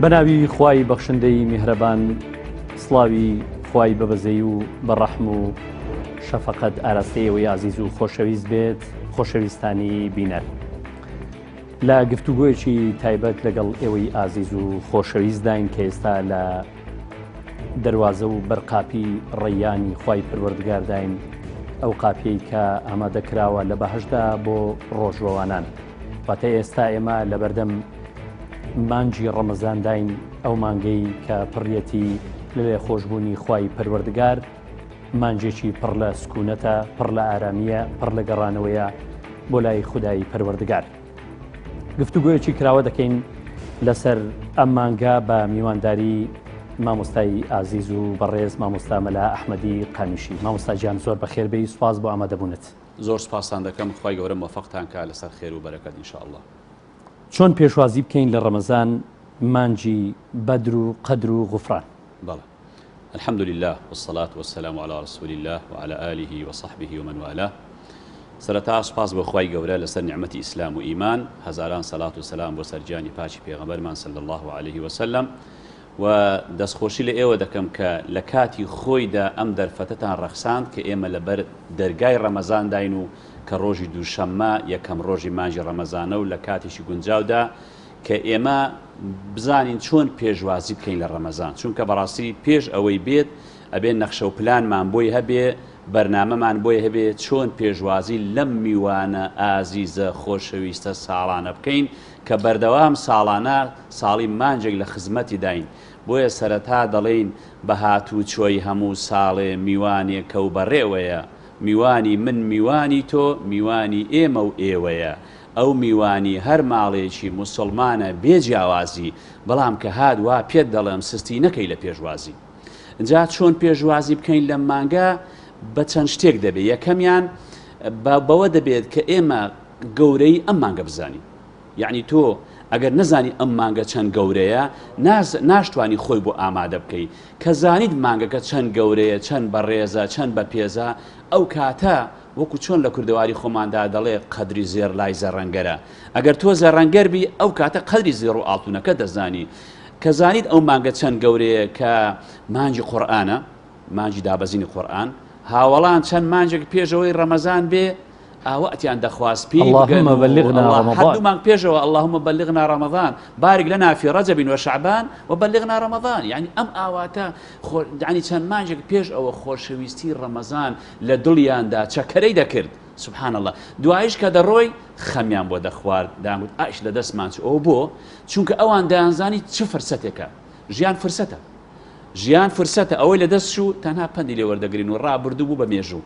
بەناوی خوای بەخشندەی میهرەبان سڵاوی خوای بەبەزەی و بەڕەحم و شەفەقەت ئاراستەی ئێوەی ئازیز و خۆشەویست بێت خۆشەویستانی بینەر. لە گفتوگۆیەکی تایبەت لەگەڵ ئێوەی ئازیز و خۆشەویستداین کە ئێستا لە دەروازە و بەر قاپی ڕەیانی خوای پەروەردگارداین ئەو قاپیەی کە ئامادە کراوە لە بەهەشتدا بۆ ڕۆژوەوانان واتە ئێستا ئێمە لە بەردەم مانگی ڕەمەزانداین ئەو مانگەی کە پڕیەتی لە لێخۆشبوونی خوای پەروەردگار مانگێکی پڕ لە سکونەتە پڕ لە ئارامیە پڕ لە گەڕانەوەیە بۆ لای خودای پەروەردگار. گفتوگۆیەکی کراوە دەکەین لەسەر ئەم مانگە بە میوانداری مامۆستای ئازیز و بەڕێز مامۆستا مەلا ئەحمەدی قامیشی. مامۆستا گیان زۆر بەخێر بێی، سوپاس بۆ ئامادەبوونت. زۆر سوپاستان دەکەم، خوای گەورە مۆفەقتان کا لەسەر خێر و بەرەکەت ان شاء اللە. چۆن پێشوازی بکەین لە ڕەمەزان مانگی بەدر و قەدر و غوفران؟ بەڵێ. الحمد للە والصلاة والسلام علی رسول اللە وعلی آله وصحبه ومن والاه سەرەتا سوپاس بۆ خوای گەورە لەسەر نیعمەتی ئیسلام و ئیمان، هەزاران سەلات و سەلام بۆ سەر گیانی پاکی پێغەمبەرمان صلی اللە علیه وسلم و دەستخۆشی لە ئێوە دەکەم کە لە کاتی خۆیدا ئەم دەرفەتەتان ڕەخساند کە ئێمە لەبەر دەرگای ڕەمەزانداین و کە ڕۆژی دووشەممە یەکەم ڕۆژی مانگی ڕەمەزانە و لە کاتێکی گونجاودا کە ئێمە بزانین چۆن پێشوازی بکەین لە ڕەمەزان چونکە بەڕاستی پێش ئەوەی بێت ئەبێ نەخشە و پلانمان بۆی هەبێ بەرنامەمان بۆی هەبێ چۆن پێشوازی لەم میوانە ئازیزە خۆشەویستە ساڵانە بکەین کە بەردەوام ساڵانە ساڵی مانجێک لە خزمەتی داین بۆیە سەرەتا دەڵێین بە هاتوچۆی هەموو ساڵێ میوانێکە و بەڕێوەیە میوانی من میوانی تۆ میوانی ئێمە و ئێوەیە ئەو میوانی هەر ماڵێکی موسوڵمانە بێ جیاوازی، بەڵام کە هات وا پێت دەڵێم سستی نەکەی لە پێشوازی. جا چۆن پێشوازی بکەین لەم مانگە؟ بە چەند شتێک دەبێت، یەکەمیان بە بەوە دەبێت کە ئێمە گەورەی ئەم مانگە بزانین. یەعنی تۆ ئەگەر نەزانی ئەم مانگە چەند گەورەیە، ناشتوانی خۆی بۆ ئامادە بکەی. کە زانیت مانگەکە چەند گەورەیە، چەند بەڕێزە، چەند بەپێزە، ئەو کاتە وەکو چۆن لە کوردەواری خۆماندا دەڵێ قەدری زێڕ لای زەڕەنگەرە. ئەگەر تۆ زەڕەنگەر بی ئەو کاتە قەدری زێڕ و ئاڵتونەکە دەزانی. کە زانیت ئەو مانگە چەند گەورەیە کە مانگی قورئانە، مانگی دابەزینی قورئان، هاوەڵان چەند مانگێک پێش ئەوەی ڕەمەزان بێ ئاواتیان دەخواست پێی بگەن اللهم و بلغنا اللە هەر رمضان. دوو مانگ پێشەوە اللهم بلغنا رمضان بارک لنا فی رجب و شعبان و بلغنا رمضان یعنی ئەم ئاواتە خۆ یعنی چەند مانگێک پێش ئەوە خۆشەویستی ڕەمەزان لە دڵیاندا چەکەرەی دەکرد سبحان اللە دوایش کە دەڕۆی خەمیان بۆ دەخوارد دەیانگوت ئایش لە دەستمان چوو ئەوە بۆ چونکە ئەوان دەیانزانی چ فرسەتێکە ژیان فرسەتە ژیان فرسەتە ئەوەی لە دەست چوو تەنها پەندی لێ وەردەگرین و ڕابردوو بوو بە مێژوو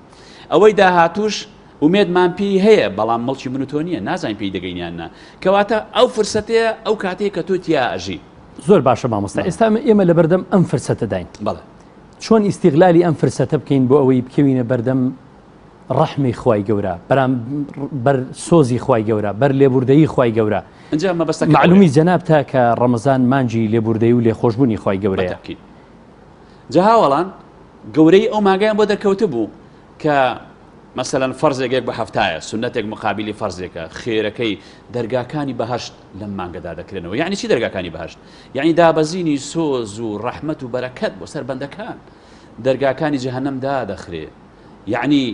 ئەوەی داهاتووش ئومێدمان پێی هەیە بەڵام مڵکی من و تۆ نییە نازانین پێی دەگەین یان نا کەواتە ئەو فرسەتەیە ئەو کاتەیە کە تۆ تیا ئەژی. زۆر باشە مامۆستا ئێستا ئێمە لەبەردەم ئەم فرسەتەداین بەڵێ. چۆن ئیستیغلالی ئەم فرسەتە بکەین بۆ ئەوەی بکەوینە بەردەم ڕەحمی خوای گەورە بەرام بەر سۆزی خوای گەورە بەر لێبوردەیی خوای گەورە ئینجا مەبەستەکە ئەوەیە. مەعلومی جەنابتە کە ڕەمەزان مانگی لێبوردەیی و لێخۆشبوونی خوای گەورەیە. بەتەئکید. جا هاوەڵان گەورەیی ئەو مانگەیان بۆ دەرکەوتبوو کە مەسەلەن فەرزێک یەک بە حەفتایە، سوننەتێک مقابیلی فەرزێکە، خێرەکەی دەرگاکانی بەهەشت لەم مانگەدا دەکرێنەوە. یەعنی چی دەرگاکانی بەهەشت؟ یەعنی دابەزینی سۆز و ڕەحمەت و بەرەکەت بۆ سەر بەندەکان. دەرگاکانی جەهەنەم دادەخرێ. یەعنی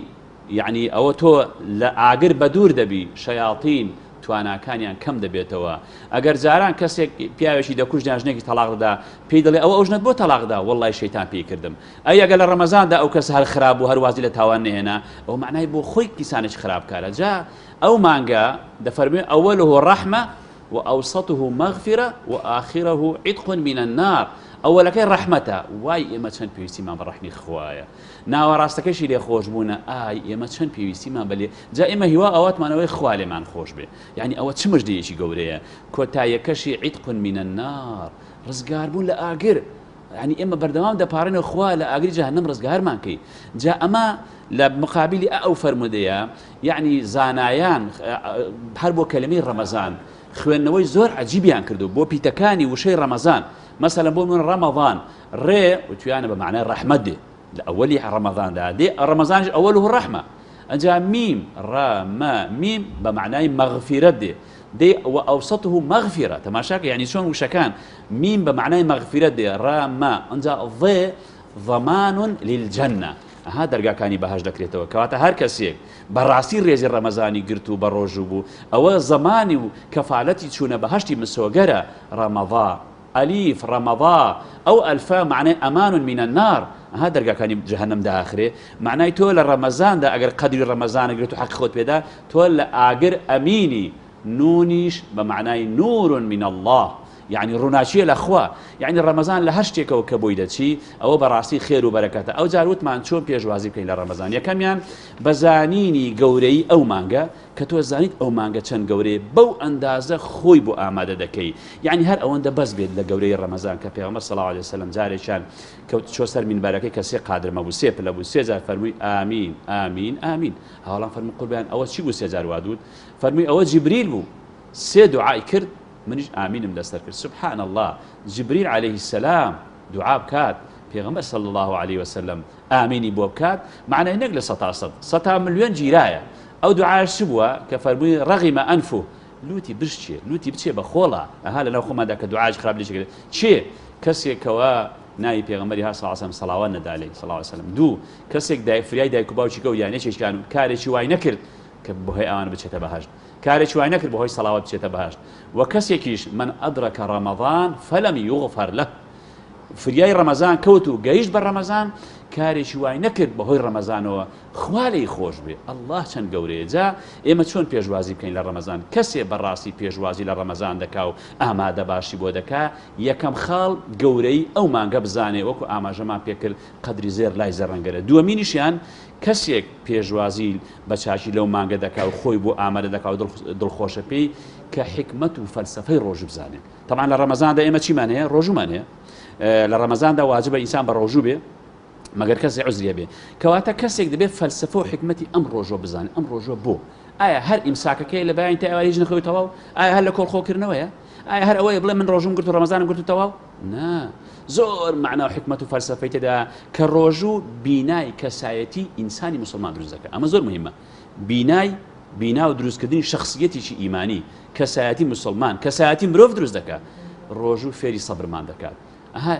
یەعنی ئەوە تۆ لە ئاگر بەدوور دەبی، شەیاتین تواناکانیان کەم دەبێتەوە. ئەگەر جاران کەسێک پیاوێکی دەکوشت یان ژنێکی تەڵاق دەدا، پێی دەڵێ ئەوە ئەو ژنەت بۆ تەڵاق دا؟ وەڵڵای شەیتان پێی کردم. ئەی ئەگەر لە ڕەمەزاندا ئەو کەسە هەر خراپ بوو هەر وازی لە تاوان نەهێنا، ئەوە مەعنای بۆ خۆی کیسانێکی خراپکارە. جا ئەو مانگە دەفەرموێ اوله رحمە وأوسطه مغفرە وآخره عتق من النار ئەوەلەکەی ڕەحمەتە وای ئێمە چەند پێویستیمان بە ڕەحمی خوایە ناوەڕاستەکەشی لێخۆشبوونە ئای ئێمە چەند پێویستیمان بە لێ جا ئێمە هیوا ئاواتمان ئەوەی خوا لێمان خۆش بێ یعنی ئەوە چ مژدەیەکی گەورەیە کۆتاییەکەشی عتق من النار ڕزگاربوون لە ئاگر. یعنی ئێمە بەردەوام دەپارێنەوە خوا لە ئاگری جەهەنەم ڕزگارمان کەی. جا ئەمە لە مقابلی ئەو فەرموودەیە یعنی زانایان هەر بۆ کەلەمەی ڕەمەزان خوێندنەوەی زۆر عەجیبیان کردو بۆ پیتەکانی وشەی ڕەمەزان مەسەلەن بۆ من ڕەمەضان ڕێ وتویانە بە معنای ڕەحمەت دێ لە ئەوەلی ڕەمەضاندا دێ ڕەمەزانیش ئەوەله ڕەحمە ئەجا میم ڕە مە میم بە معنای مەغفیرەت دێ دێ وأوسطه مغفرة تەماشاکە یعنی چۆن وشەکان میم بە معنای مەغفیرەت دێ ڕە مە ئەنجا ضێ ضمان للجنە ئەها دەرگاکانی بەهەشت دەکرێتەوە کەواتە هەر کەسێک بەڕاستی ڕێزی ڕەمەزانی گرت و بەڕۆژوو بوو ئەوە زەمانی و کەفالەتی چوونە بەهەشتی مسۆگەرە ڕەمەضا ئەلیف ڕەمەضا ئەو ئەلفە مەعنای ئەمان من النار ئەها دەرگاکانی جەهەنەم داخرێ مەعنای تۆ لە ڕەمەزاندا ئەگەر قەدری ڕەمەزانە گرت و حەقی خۆت پێدا تۆ لە ئاگر ئەمینی نونیش بە مەعنای نور من اللە یەعنی ڕووناکیە لە خوا یەعنی ڕەمەزان لە هەر شتێکەوە کە بۆی دەچی ئەوە بەڕاستی خێر و بەرەکەتە ئەو جار وتمان چۆن پێشوازی بکەین لە ڕەمەزان یەکەمیان بە زانینی گەورەی ئەو مانگە کە تۆ زانیت ئەو مانگە چەند گەورەیە بەو ئەندازە خۆی بۆ ئامادە دەکەی یعنی هەر ئەوەندە بەس بێت لە گەورەی ڕەمەزان کە پێغەمبەر صلی الله علیه وسلم جارێکیان کەوت چۆ سەر مینبەرەکەی کە سێ قادرمە بوو سێ پلە بوو سێ جار فەرمووی ئامین ئامین ئامین هاوڵان فەرموو قوربان ئەوە چی بوو سێ جار وادوت فەرمووی ئەوە جیبریل بوو سێ دوعای کرد منیش ئامینم لەسەر کرد سبحان اللە جبریل علیه السلام دوعا بکات پێغەمبەر صلی اللە علیه وسلم ئامینی بۆ بکات معنای نەک لە سەتا سەد سەتا ملیۆن گیرایە ئەو دوعاش چ بووە کە فەرمووی ڕەغیمە ئەنفو لوتی بشچێ لوتی بچێ بە خۆڵا ئەها لەناو خۆماندا کە دوعاش خراپ لێ چێ کەسێکەوە ناوی پێغەمبەری ها صلی الله علیه وسلم صلوات نەدا لێی صلی الله علیه وسلم دوو کەسێک دای فریای دایک و باوکی کەوت یان یەکێکیان کارێکی وای نەکرد کە بەهۆی ئەوان بچێتە بەهەشت کارێکی وای نەکرد بەهۆی سەڵاوات بچێتە بەهەشت وە کەسێکیش من أدرك رمضان فلم يغفر له فریای ڕەمەزان کەوت و گەیشت بە ڕەمەزان کارێکی وای نەکرد بەهۆی ڕەمەزانەوە خوا لێی خۆش بێ ئەڵڵا چەند گەورەیە جا ئێمە چۆن پێشوازی بکەین لە ڕەمەزان کەسێ بەڕاستی پێشوازی لە ڕەمەزان دەکا و ئامادە باشی بۆ دەکا یەکەم خاڵ گەورەی ئەو مانگە بزانێ وەکو ئاماژەمان پێکرد قەدری زێر لای زەڕەنگەرە دووەمینیشیان کەسێک پێشوازی بە چاکی لەو مانگە دەکا و خۆی بۆ ئامادە دەکا و دڵخۆشە پێی کە حیکمەت و فەلسەفەی ڕۆژوو بزانێ. تەبعەن لە ڕەمەزاندا ئێمە چیمان هەیە؟ ڕۆژوومان هەیە. لە ڕەمەزاندا واجبە ئینسان بە ڕۆژوو بێ مەگەر کەسێ عوزری هەبێ. کەواتە کەسێک دەبێت فەلسەفە و حیکمەتی ئەم ڕۆژوە بزانێ. ئەم ڕۆژوە بۆ؟ ئایا هەر ئیمساکەکەی لە بەیانی تا ئێوارە هیچ نەخەوی تەواو؟ ئایا هەر لە کۆڵ خۆکردنەوەیە؟ ئایا هەر ئەوەیە بڵێ من ڕۆژووم گرت و ڕەمەزانم گرت و تەواو؟ نا زۆر مەعنا و حیکمەت و فەلسەفەی تێدا کە ڕۆژوو بینای کەسایەتی ئینسانی موسڵمان دروست دەکات ئەمە زۆر مهمە بینای بینا و دروستکردنی شخصیەتێکی ئیمانی کەسایەتی مسلمان کەسایەتی مرۆڤ دروست دەکات ڕۆژوو فێری سەبرمان دەکات ئەها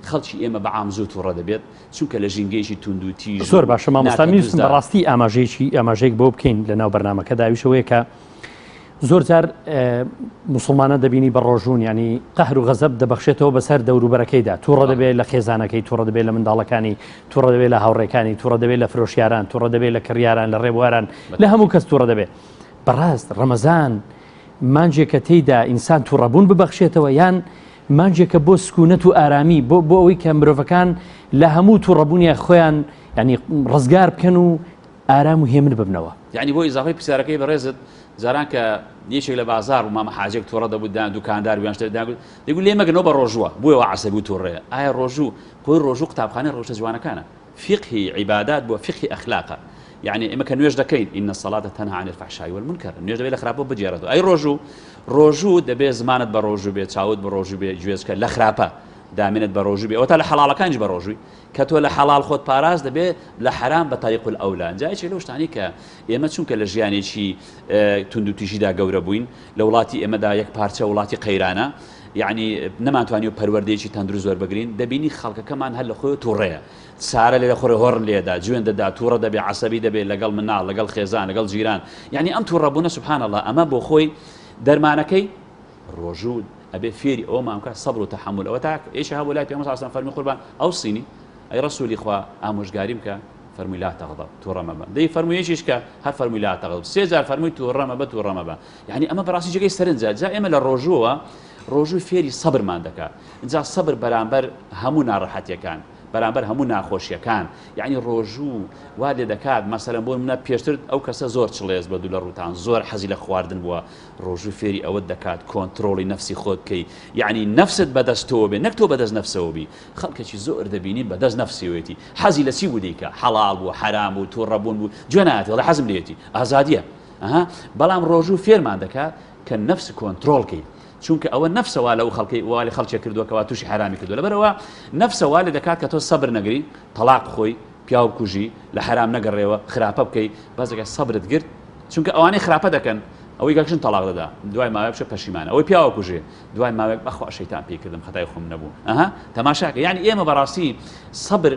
خەڵکی ئێمە بە عام زوو تووڕە دەبێت چونکە لە ژینگەیەکی توندوتیژ زۆر باشە مامۆستا میویستم بەڕاستی ئاماژەیەکی ئاماژەیەک بۆ بکەین لە ناو بەرنامەکەدا ئەویش ئەوەیە کە زۆر جار موسڵمانان دەبینی بە ڕۆژوون ینی قەهر و غەزەب دەبەخشێتەوە بەسەر دەوروبەرەکەیدا تووڕە دەبێت لە خێزانەکەی تووڕە دەبێت لە منداڵەکانی تووڕە دەبێت لە هاوڕێکانی تووڕە دەبێت لە فرۆشیاران تووڕە دەبێت لە کڕیاران لە ڕێبواران لە هەموو کەس تووڕە دەبێت بەڕاست ڕەمەزان مانجێکە تێیدا ئینسان تووڕەبوون ببەخشێتەوە یان مانجێکە بۆ سکونەت و ئارامی بۆ بۆ ئەوەی کە مرۆڤەکان لە هەموو تووڕەبوونیان خۆیان ینی ڕزگار بکەن و ئارام و هێمن ببنەوە. یەعنی بۆ ئیزافەی پرسیارەکەی بەڕێزت جاران کە یەکێک لە بازاڕ بوو مامە حاجێک توڕە دەبوو دان دوکاندار بوو یان شتێک دەگوت دەیگوت لێ مەگرنەوە بە ڕۆژووە بۆیە وا عەسەبی و توڕەیە ئایا ڕۆژوو خۆی ڕۆژوو قوتابخانەی ڕەوشتە جوانەکانە فیقهی عیبادات بووە فیقهی ئەخلاقە یعنی ئێمە کە نوێژ دەکەین إن الصلاة تنهى عن الفحشاء والمنكر نوێژ دەبێت لە خراپە بگێڕێتەوە ئەی ڕۆژوو ڕۆژوو دەبێت زمانت بە ڕۆژوو بێ چاوت بە ڕۆژوو بێ گوێچکە لە خراپە دامێنت بە ڕۆژوو بێ ئەوەتا لە حەڵاڵەکانیش بە ڕۆژووی کە تۆ لە حەڵاڵ خۆت پاراست دەبێ لە حەرام بە طریق الاولی جا یەکێک لەو شتانەی کە ئێمە چونکە لە ژیانێکی توندوتیژیدا گەورە بووین لە وڵاتی ئێمەدا یەک پارچە وڵاتی قەیرانە یعنی نەمانتوانی و پەروەردەیەکی تەندروست وەربگرین دەبینی خەڵکەکەمان هەر لە خۆی تووڕەیە سارە لێ دەخۆرێ هۆڕن لێدا جوێن دەدا تووڕە دەبێ عەسەبی دەبێ لەگەڵ مناڵ لەگەڵ خێزان لەگەڵ جیران یعنی ئەم تووڕەبوونە سبحان الله ئەمە بۆ خۆی دەرمانەکەی ڕۆژوو ئەبێ فێری ئەوەمان بکات سەبر و تەحەمول ئەوە تا ئێشە هەبوو لای پێغەمبەر صلی اللە علیە و سلم فەرمی قوربان ئەوصینی ئەی ڕەسولی خوا ئامۆژگاریم کە فەرمووی لا تغضب توڕە مەبە دەی فەرمووی یەکیش کە هەر فەرمووی لا تغضب سێ جار فەرمووی توڕە مەبە توڕە مەبە یعنی ئەمە بەڕاستی جێگەی سەرنجە جا ئێمە لە ڕۆژووەوە ڕۆژوو فێری سەبرمان دەکات جا سەبر بەرامبەر هەموو ناڕەحەتیەکان. بەرامبەر هەموو ناخۆشیەکان یەعنی ڕۆژوو وات لێ دەکات مەسەلەن بۆ نمونە پێشتر ئەو کەسە زۆر چڵێز بە دوو لە ڕووتان زۆر حەزی لە خواردن بووە ڕۆژوو فێری ئەوەت دەکات کۆنترۆڵی نەفسی خۆت بکەی یەعنی نەفست بەدەست تۆوە بێ نەک تۆ بەدەست نەفسەوە بی خەڵکێکی زۆر دەبینین بەدەست نەفسیەوەیەتی حەزی لە چی بوو دەیکا حەڵاڵ بوو حەرام بوو توڕە بوون بوو گوێ نایەتێ دەڵێ حەزم لێیەتی ئازادیە ئەها بەڵام ڕۆژوو فێرمان دەکات کە نەفس کۆنترۆڵ کەی چونکە ئەوە نەفسە وا لەو خەڵکەی وا لە خەڵکێک کردووە کەوا تووشی حەرامی کردووە لەبەرئەوە نەفسە وا لێ دەکات کە تۆ سەبر نەگری تەڵاق بخۆی پیاو بکوژی لە حەرام نەگەڕێوە خراپە بکەی بەس ئەگەر سەبرت گرت چونکە ئەوانەی خراپە دەکەن ئەوەی کە ژن تەڵاق دەدا دوای ماوەیەک بچێ پەشیمانە ئەوەی پیاوە کوژێ دوای ماوەیەک بەخوا شەیتان پێی کردم خەتای خۆم نەبوو ئەها تەماشاکە یعنی ئێمە بەڕاستی سەبر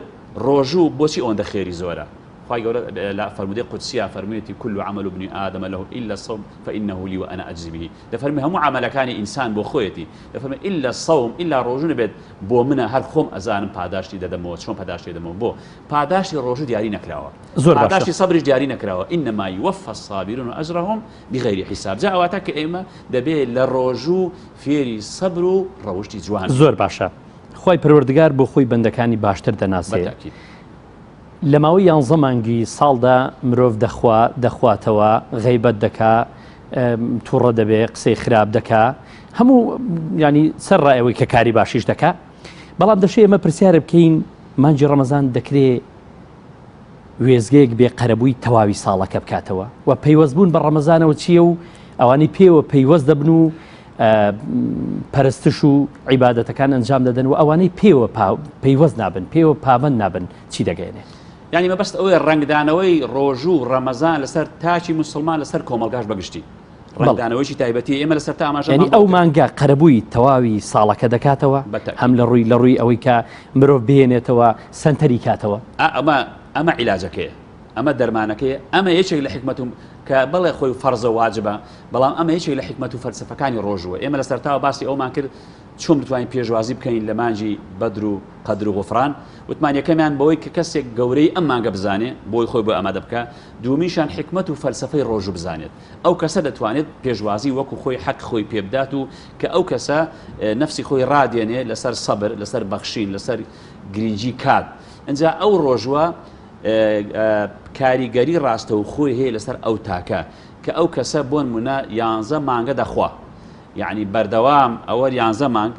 ڕۆژوو بۆچی ئەوەندە خێری زۆرە خوای گەورە لە فەرموودەی قودسیا فەرموویەتی كل عمل ابن آدم له إلا الصوم فإنه لي وأنا أجزي به دەفەرموێ هەموو عەمەلەکانی ئینسان بۆ خۆیەتی دەفەرموێ إلا الصوم ئیلا ڕۆژوو نەبێت بۆ منە هەر خۆم ئەزانم پاداشتی دەدەمەوە چۆن پاداشتی دەدەمەوە بۆ پاداشتی ڕۆژوو دیاری نەکراوە زۆر باشە پاداشتی سەبریش دیاری نەکراوە إنما يوفى الصابرون أجرهم بغير حساب جا ئەواتە کە ئێمە دەبێ لە ڕۆژوو فێری سەبر و ڕەوشتی جوان بین. زۆر باشە خوای پەروەردگار بۆ خۆی بەندەکانی باشتر دەناسێ. بەتەئکید. لە ماوەی یانزە مانگی ساڵدا مرۆڤ دەخوا، دەخواتەوە، غەیبەت دەکا، توڕە دەبێ، قسەی خراپ دەکا، هەموو یانی سەر ڕای ئەوەی کە کاری باشیش دەکا. بەڵام دەشێ ئێمە پرسیارە بکەین مانگی ڕەمەزان دەکرێ وێزگەیەک بێ قەرەبووی تەواوی ساڵەکە بکاتەوە و پەیوەست بوون بە ڕەمەزانەوە چییە و ئەوانەی پێوە پەیوەست دەبن و پەرستش و عیبادەتەکان ئەنجام دەدەن و ئەوانەی پێوە پەیوەست نابن پێوە پابەند نابن چی دەگەێنێ؟ یانی مەبەست ئەوەیە ڕەنگدانەوەی ڕۆژوو و ڕەمەزان لەسەر تاکی موسڵمان لەسەر کۆمەڵگاش بەگشتی ڕەنگدانەوەیکی تایبەتی ئێمە لەسەر تا ئاماژەمان یعنی بۆ ئەو کرد. مانگە قەرەبووی تەواوی ساڵەکە دەکاتەوە بەتەئکید. هەم لە ڕووی لە ڕووی ئەوەی کە مرۆڤ بهێنێتەوە سەنتەری کاتەوە. ئا ئەمە ئەمە عیلاجەکەیە ئەمە دەرمانەکەیە ئەمە یەکێک لە حیکمەت و کە بەڵێ خۆی فەرزە واجبە بەڵام ئەمە یەکێک لە حیکمەت و فەلسەفەکانی ڕۆژووە ئێمە لە سەرتاوە باسی ئەومان کرد چۆن بتوانین پێشوازی بکەین لە مانگی بەدر و قەدر و غوفران؟ وتمان یەکەمیان بەوەی کە کەسێک گەورەی ئەم مانگە بزانێ بۆی خۆی بۆ ئامادە بکا، دووەمیشیان حیکمەت و فەلسەفەی ڕۆژوو بزانێت. ئەو کەسە دەتوانێت پێشوازی وەکو خۆی حەق خۆی پێ بدات و کە ئەو کەسە نەفسی خۆی ڕادێنێ لەسەر سەبر، لەسەر بەخشین، لەسەر گرینگی کات. ئینجا ئەو ڕۆژووە کاریگەری ڕاستەوخۆی هەیە لەسەر ئەو تاکە کە ئەو کەسە بۆنمونە یانزە مانگە دەخوا. یەعنی بەردەوام ئەوە یانزە مانگ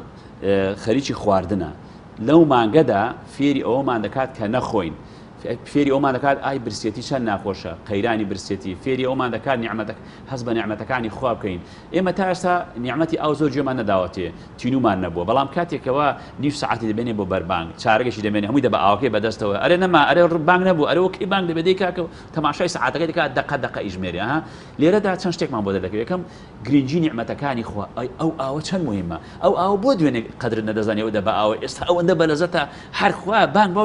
خەریکی خواردنە لەو مانگەدا فێری ئەوەمان دەکات کە نەخۆین فێری ئەومان دەکات ئای برسێتی چەند ناخۆشە قەیرانی برسێتی فێری ئەومان دەکات نیعمەتە هەست بە نیعمەتەکانی خوا بکەین ئێمە تا ئێستا نیعمەتی ئاو زۆر گوێمان نەداوەتێ تینومان نەبووە بەڵام کاتێکەوە نیو سەعاتی دەبێنێ بۆ بەربانگ چارەگەشی دەمێنێ هەمووی دەبە ئاوەکەی بەدەستەوە ئەرێ نەما ئەرێ بانگ نەبوو ئەرێ کەی بانگ دەبێ دەی کاکە تەماشای سەعاتەکەی دەکات دەقە دەقە ئیژمێرێ ها لێرەدا چەند شتێکمان بۆ دەردەکەوێت یەکەم گرنگی نیعمەتەکانی خوا ئەی ئەو ئاوە چەند موهیمە ئەو ئاوە بۆ دوێنێ قەدرت نەدەزانی ئەو دەبە ئاوە ئێستا ئەوەندە بەلەزەتە هەر خوا بانگ بۆ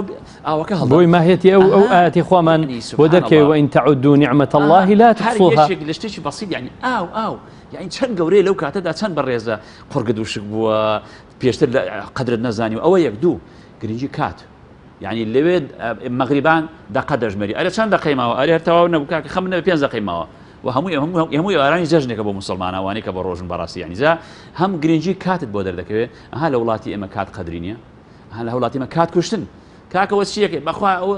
ئاوەکە هەڵدا بۆی ماهێتی ئەو ئەو ئاەتی خوامان یعنی بۆ سبحان دەرکەوێ الله وإن تعدوا نعمة الله ئاها لا هەر تحصوها یەکێک لە شتێکی بەسیط یعنی ئاو ئاو یعنی چەند گەورەیە لەو کاتەدا چەند بەڕێزە قوڕگت وشک بووە پێشتر لە قەدرت نەزانی و ئەوە یەک دوو گرنگی کات یعنی لەوێ مەغریبان دەقە دەژمێری ئەرێ چەند دەقەی ماوە ئەرێ هەر تەواو نەبوو کاکە خەم نەبێ پێنج دەقەی ماوە و هەمووی هەموو ئێوارانی جەژنێکە بۆ موسڵمانان وانەی کە بە ڕۆژن بەڕاستی یانی جا هەم گرنگی کاتت بۆ دەردەکەوێت ئەها لە وڵاتی ئێمە کات قەدری نییە ئەها لە وڵاتی ئێمە کات کوشتن کاکەوە چیەکەی بەخوا ئەوە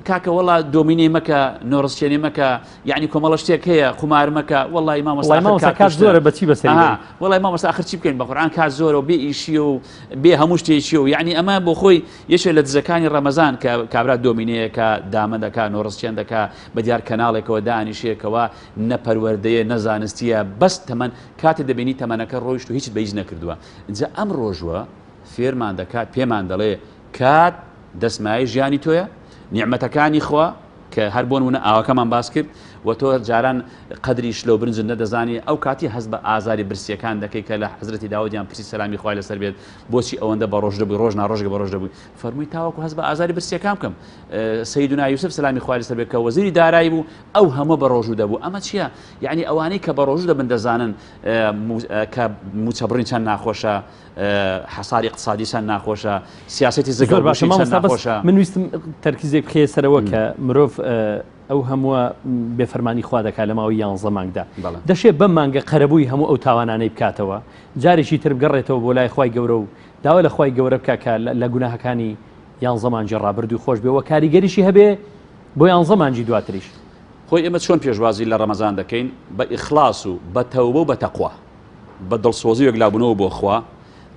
کاکە وەڵا دۆمینەی مەکە نۆڕسچێنی مەکە یعنی کۆمەڵە شتێک هەیە قومار مەکە وەڵی مامۆستا وەڵای مامۆستا کات زۆرە بەچی بەسەری بەری؟ وەڵای مامۆستا ئاخر چی بکەین بە قورئان کات زۆرە و بێ ئیشیە و بێ هەموو شتێکیە و یعنی ئەمە بۆ خۆی یەکێ لە دزەکانی ڕەمەزان کە کابرا دۆمینەیەکە دامە دەکا نۆڕسچێن دەکا بە دیار کەناڵێکەوە دانیشێ کەوا نە پەروەردەیە نە زانستیە بەس تەمەن کاتێ دەبینی تەمەنەکە ڕۆیشت و هیچت بە هیچ نەکردووە جا ئەم ڕۆژوە فێرمان دەکات پێمان دەڵێ کات دەستمایەی ژیانی تۆیە نیعمەتەکانی خوا کە هەر بۆ نمونە ئاوەکەمان باس کرد و تۆ جاران قەدری شلە و برنجت نەدەزانی ئەو کاتی هەست بە ئازاری برسیەکان دەکەی کە لە حەزرەتی داودیان پرسی سەلامی خوای لەسەر بێت بۆچی ئەوەندە بە ڕۆژ دەبووی ڕۆژ نا ڕۆژێک بە ڕۆژ دەبووی فەرمووی تاوەکو هەست بە ئازاری برسیەکان بکەم سەیدونا یوسف سەلامی خوای لەسەر بێت کە وەزیری دارایی بوو ئەو هەموو بە ڕۆژوو دەبوو ئەمە چییە یعنی ئەوانەی کە بە ڕۆژوو دەبن دەزانن کە موچەبڕین چەند ناخۆشە حەساری اقتصادی چەند ناخۆشە سیاسەتی زۆر باشە زگەڵ چەند مامۆستا بەس ناخۆشە من ویستم تەرکیزێک بخەیە سەرەوە کە مرۆڤ ئەو هەمووە بێفەرمانی خوا دەکات لە ماوەی یانزە مانگدا بەڵێ. دەشێ بەم مانگە قەرەبووی هەموو ئەو تاوانانەی بکاتەوە جارێکی تر بگەڕێتەوە بۆ لای خوای گەورە و داوا لە خوای گەورە بکا کە لە گوناهەکانی یانزە مانگی ڕابردوو خۆش بێ و کاریگەریشی هەبێ بۆ یانزە مانگی دواتریش. خۆی ئێمە چۆن پێشوازی لە ڕەمەزان دەکەین؟ بە ئیخلاص و بە تەوبە و بە تەقوا، بە دڵسۆزی و یەکلابوونەوە بۆ خوا.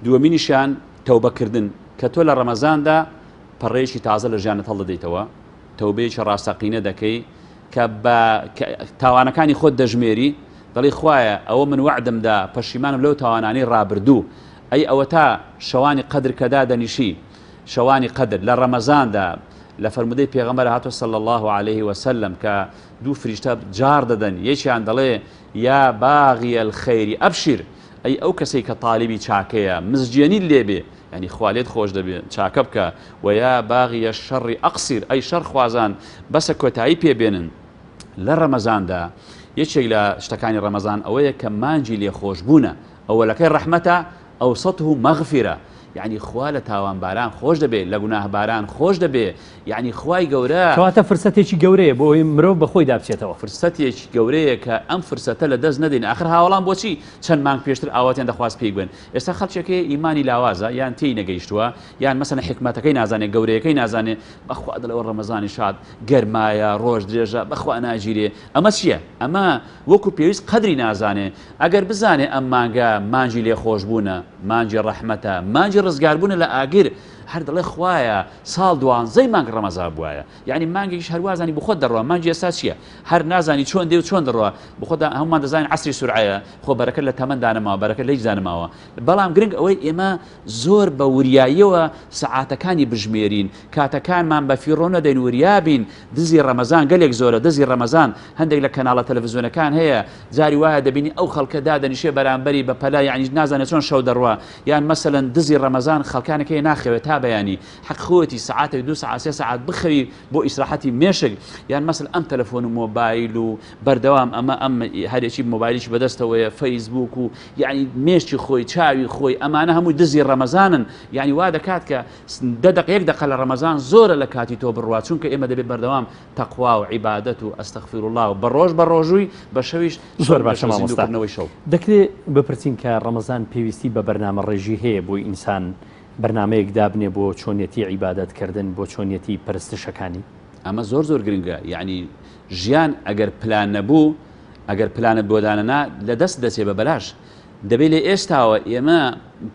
دووەمینیشیان تەوبەکردن، کە تۆ لە ڕەمەزاندا پەڕەیەکی تازە لە ژیانت هەڵدەدەیتەوە، تەوبەیەکی ڕاستەقینە دەکەی کە بە تاوانەکانی خۆت دەژمێری، دەڵێی خوایە ئەوە من وەعدم دا، پەشیمانم لەو تاوانانەی ڕابردوو. ئەی ئەوەتا شەوانی قەدر کە دادەنیشی، شەوانی قەدر لە ڕەمەزاندا لە فەرموودەی پێغەمبەر هاتووە صلی اللە علیه وسلم کە دوو فریشتە جاڕ دەدەن یەکیان دەڵێ یا باغی الخیر ابشر ئەی ئەو کەسەی کە تالیبی چاکەیە مزگێنیت لێ بێ یعنی خوا لێت خۆش دەبێ چاکە بکە و یا باغی الشر اقصر ئەی شەڕخوازان بەسە کۆتایی پێ بێنن. لە ڕەمەزاندا یەکێک لە شتەکانی ڕەمەزان ئەوەیە کە مانگی لێخۆشبوونە ئەوەلەکەی ڕەحمەتە اوسطه مغفرە یەعنی خوا لە تاوانباران خۆش دەبێ لە گوناهباران خۆش دەبێ یەعنی خوای گەورە. کەواتە فرسەتێکی گەورەیە بۆ ئەوەی مرۆڤ بە خۆیدا بچێتەوە. فرسەتێکی گەورەیە کە ئەم فرسەتە لە دەست نەدەین ئاخر هاوەڵان بۆچی چەند مانگ پێشتر ئاواتیان دەخواست پێی بگەن ئێستا خەڵکێک هەیە ئیمانی لاوازە یان تێی نەگەیشتووە یان مەسەلەن حیکمەتەکەی نازانێ گەورەیەکەی نازانێ بەخوا دەڵێ ئەوە ڕەمەزانی شاد گەرمایە ڕۆژ درێژە بەخوا ناگیرێ ئەمە چییە ئەمە وەکو پێویست قەدری نازانێ، ئەگەر بزانێ ئەم مانگە مانگی لێخۆشبوونە، مانگی ڕەحمەتە، مانگی ڕزگاربوونە لە ئاگر، هەر دەڵێ خوایە ساڵ دوانزەی مانگ ڕەمەزان بوایە، یەعنی مانگێکیش هەر وازانی بخۆت دەڕوا، مانگی ئێستا چییە؟ هەر نازانی چۆن دێ و چۆن دەڕوا، بخۆت هەموومان دەزانین عەسری سورعەیە، خۆ بەرەکەت لە تەمەندا نەماوە، بەرەکەت لە هیچدا نەماوە، بەڵام گرنگ ئەوەی ئێمە زۆر بە وریاییەوە سەعاتەکانی بژمێرین، کاتەکانمان بە فیڕۆ نەدەین، وریا بین، دزی ڕەمەزان گەلێک زۆرە، دزی ڕەمەزان هەندێک لە کەناڵە تەلەفزیۆنەکان هەیە جاری وایە دەبینی ئەو خەڵکە دادەنیشێ بەرامبەری بە پەلە یەعنی نازانێ چۆن شەو دەڕوا، یان مەسەلەن دزی ڕەمەزان خەڵکانێک هەیە ناخەوێ تا بەیانی، حەق خۆیەتی سەعاتێک دوو سەعات سێ سەعات بخەوی بۆ ئیسراحەتی مێشک، یان مەسەلەن ئەم تەلەفۆن و مۆبایل و بەردەوام ئەمە ئەم هەرێکی مۆبایلیکی بەدەستەوەیە فەیسبووک و یەعنی مێشکی خۆی چاوی خۆی ئەمانە هەمووی دزی ڕەمەزانن یەعنی وا دەکات کە دە دەق یەک دەقە لە ڕەمەزان زۆرە لە کاتی تۆ بڕوا چونکە ئێمە دەبێت بەردەوام تەقوا و عیبادەت و ئەستەغفیرولڵا و بە ڕۆژ بە ڕۆژووی بە شەویش زۆر باشە مامۆستا زیندووکردنەوەی شەو. دەکرێ بپرسین کە ڕەمەزان پێویستی بە بەرنامە ڕێژی هەیە بۆ ئینسان بەرنامەیەک دابنێ بۆ چۆنیەتی عیبادەت کردن بۆ چۆنیەتی پەرستشەکانی؟ ئەمە زۆر زۆر گرنگە یەعنی ژیان ئەگەر پلان نەبوو ئەگەر پلانت بۆ دانەنا لە دەست دەچێ بە بەلاش دەبێ لە ئێستاوە ئێمە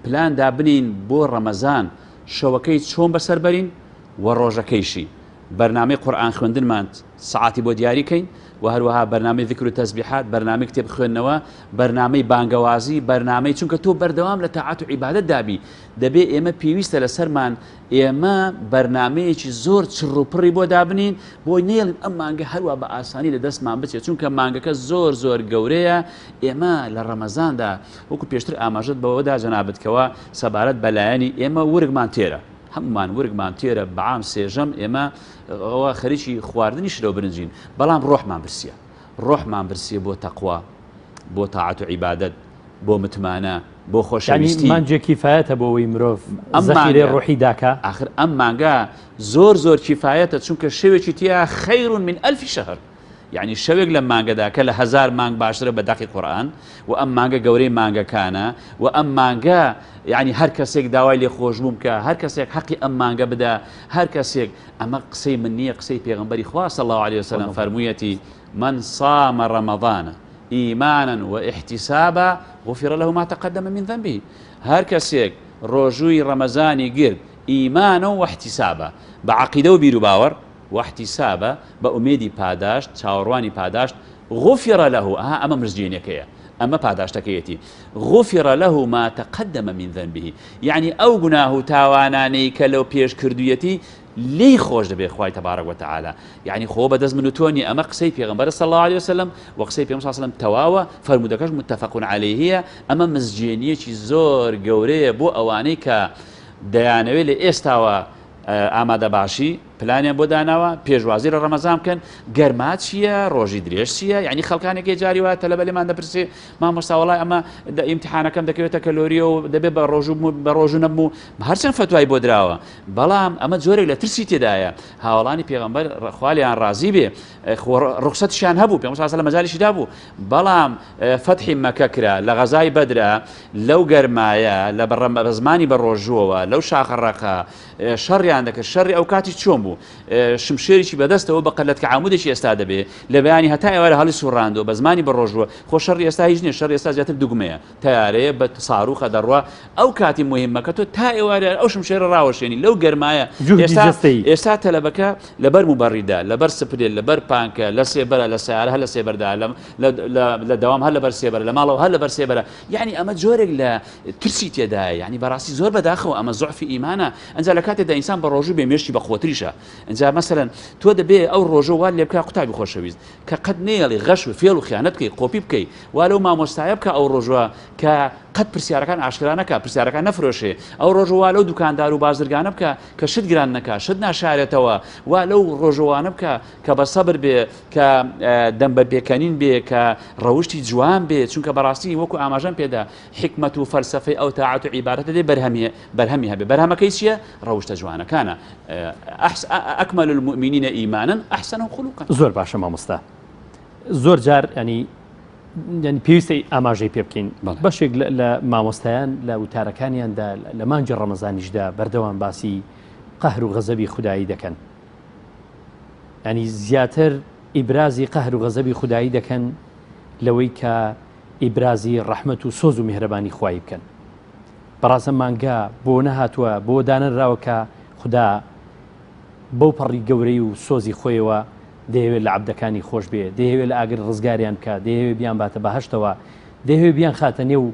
پلان دابنین بۆ ڕەمەزان شەوەکەی چۆن بەسەر بەرین و ڕۆژەکەیشی بەرنامەی قورئان خوێندنمان سەعاتی بۆ دیاری کەین و هەروەها بەرنامەی ذکر و تەسبیحات بەرنامەی کتێب خوێندنەوە بەرنامەی بانگەوازی بەرنامەی چونکە تۆ بەردەوام لە تاعەت و عیبادەت دابی دەبێ ئێمە پێویستە لەسەرمان ئێمە بەرنامەیەکی زۆر چڕ و پڕی بۆ دابنین بۆی نێڵین ئەم مانگە هەروا بە ئاسانی لە دەستمان بچێت چونکە مانگەکە زۆر زۆر گەورەیە ئێمە لە ڕەمەزاندا وەکو پێشتر ئاماژەت بەوەدا جەنابت کەوا سەبارەت بە لایەنی ئێمە ورگمان تێرە هەمومان ورگمان تێرە بەعام سێژەم ئێمە ئەوە خەریکی خواردنی شلە و برنجین بەڵام ڕۆحمان برسیە ڕۆحمان برسیە بۆ تەقوا بۆ تاعەت و عیبادەت بۆ متمانە بۆ خۆشەویستی. یانی مانگێک کیفایەتە بۆ ئەوەی مرۆڤ زەخیرەی ڕۆحی داکا؟ ئاخر ئەم مانگە زۆر زۆر کیفایەتە چونکە شەوێکی تیا خیر من الف شهر یعنی شەوێک لەم مانگەدا کە لە هەزار مانگ باشترە بە دەقی قورئان و ئەم مانگە گەورەی مانگەکانە و ئەم مانگە یعنی هەر کەسێک داوای لێخۆشبوون بکە هەر کەسێک حەقی ئەم مانگە بدا هەر کەسێک ئەمە قسەی من نییە قسەی پێغەمبەری خوا صلی الله علیه وسلم فەرموویەتی من صام رمضان ایمانا و احتسابا غفر له ما تقدم من ذنبه هەر کەسێک ڕۆژووی ڕەمەزانی گرت ایمانا و احتسابا بە عەقیدە و بیروباوەڕ و احتسابا بە ئومێدی پاداشت چاوەڕوانی پاداشت غفر له ئەها ئەمە مزگێنیەکەیە ئەمە پاداشتەکەیەتی غفر له ما تقدم من ذنبه یعنی ئەو گوناه و تاوانانەی کە لەو پێش کردوویەتی لێی خۆش دەبێ خوای تبارک وتعالی یعنی خۆ بە دەست من و تۆ نیە ئەمە قسەی پێغەمبەرە صلی اللە علیه وسلم و قسەی پێغەمبەر صلی اللە علیه وسلم تەواوە فەرموودەکەش متفق علیه ئەمە مزگێنیەکی زۆر گەورەیە بۆ ئەوانەی کە دەیانەوێت لە ئێستاوە ئامادە باشی. پلانیان بۆ داناوە پێشوازی لە ڕەمەزان بکەن، گەرما چییە، ڕۆژی درێژ چییە، یعنی خەڵکانێکی جاری وایە تەلەبە لێمان دەپرسێ مامۆستا وەڵای ئەمە ئیمتحانەکەم دەکەوێتە کەلۆریە و دەبێت بە ڕۆژوو بە ڕۆژوو نەبم و هەرچەند فەتوای بۆ دراوە بەڵام ئەمە جۆرێک لە ترسی تێدایە. هاوەڵانی پێغەمبەر خوا لێیان ڕازی بێ ڕوخسەتیشیان هەبوو، پێغەمبەر صلی الله مەجالیشی دابوو، بەڵام فەتحی مەکە کرا لە غەزای بەدرا لەو گەرمایە لە بە زمانی بە ڕۆژووەوە لەو شاخە ڕەقە شەڕیان دەکرد. شەڕی ئەو کاتی چۆن بوو؟ شمشێریی بەدەستەوە بە قەلەتکە عامودێکی ئێستا دەبێ لە بەیانی هەتا ئێوارە هەڵی سوڕاندووە بە زمانی بە ڕۆژووە. خۆ شەڕی ئێستا هیچ نییە، شەڕی ئێستا زیاتر دوگمەیە، تەیارەیە بە ساروخە دەڕوا. ئەو کاتی موهیمە کە تۆ تا ئێوارە ئەو شمشێرە ڕاوەشێنی لەو گەرمایە. ئێستا ئێستا تەلەبەکە لەبەر موبەڕیدە، لەبەر سپرێ، لەبەر پانکە، لە سێبەرە، لە سەیارە هەر لە سێبەردا، لە دەوام هەر لەبەر سێبەرە، لە ماڵەوە هەر لەبەر سێبەرە. یعنی ئەمە جۆرێک لە ترسی تێدایە. یعنی بەڕاستی زۆر بەداخەوە ئەمە زوعفی ئیمانە. ئەنجا لە کاتێکدا ئینسان بە ڕۆژوو بێ مێشکی بە قوەتریشە. ئەنجا مەسەلەن تۆ دەبێ ئەو ڕۆژە وا لێ بکا قوتابی خۆشەویست کە قەت نەیەڵی غەش و فێڵ و خیانەت بکەی، قۆپی بکەی، وا لەو مامۆستایە بکە ئەو ڕۆژوە کە قەت پرسیارەکان ئاشکرا نەکا، پرسیارەکان نەفرۆشێ، ئەو ڕۆژە وا لەو دوکاندار و بازرگانە بکە کە شت گران نەکا، شت ناشارێتەوە، وا لەو ڕۆژەوانە بکە کە بە سەبر بێ، کە دەم بە پێکەنین بێ، کە ڕەوشتی جوان بێ، چونکە بەڕاستی وەکو ئاماژەم پێدا حیکمەت و فەلسەفەی ئەو تاعەت و عیبادەتە دێ بەرهەمی بەرهەمی هەبێ. بەرهەمەکەی چییە؟ ڕەوشتە جوانەکانە. أكمل المؤمنين إيمانا أحسنهم خلقا. زۆر باشە مامۆستا. زۆر جار ینی یعنی پێویستە ئاماژەی پێ بکەین. بەشێک لە مامۆستایان لە وتارەکانیاندا لە مانگی ڕەمەزانیشدا بەردەوام باسی قەهر و غەزەبی خودایی دەکەن. ینی زیاتر ئیبرازی قەهر و غەزەبی خودایی دەکەن لەوەی کە ئیبرازی ڕەحمەت و سۆز و میهرەبانی خوایی بکەن. بەڕاست ئەم مانگە بۆ نەهاتووە، بۆ دانەنراوە کە خودا بەو پەڕی گەورەی و سۆزی خۆیەوە دەیەوێت لە عەبدەکانی خۆش بێ، دەیەوێت لە ئاگر ڕزگاریان بکا، دەیەوێت بیانباتە بەهەشتەوە، دەیەوێت بیانخاتە نێو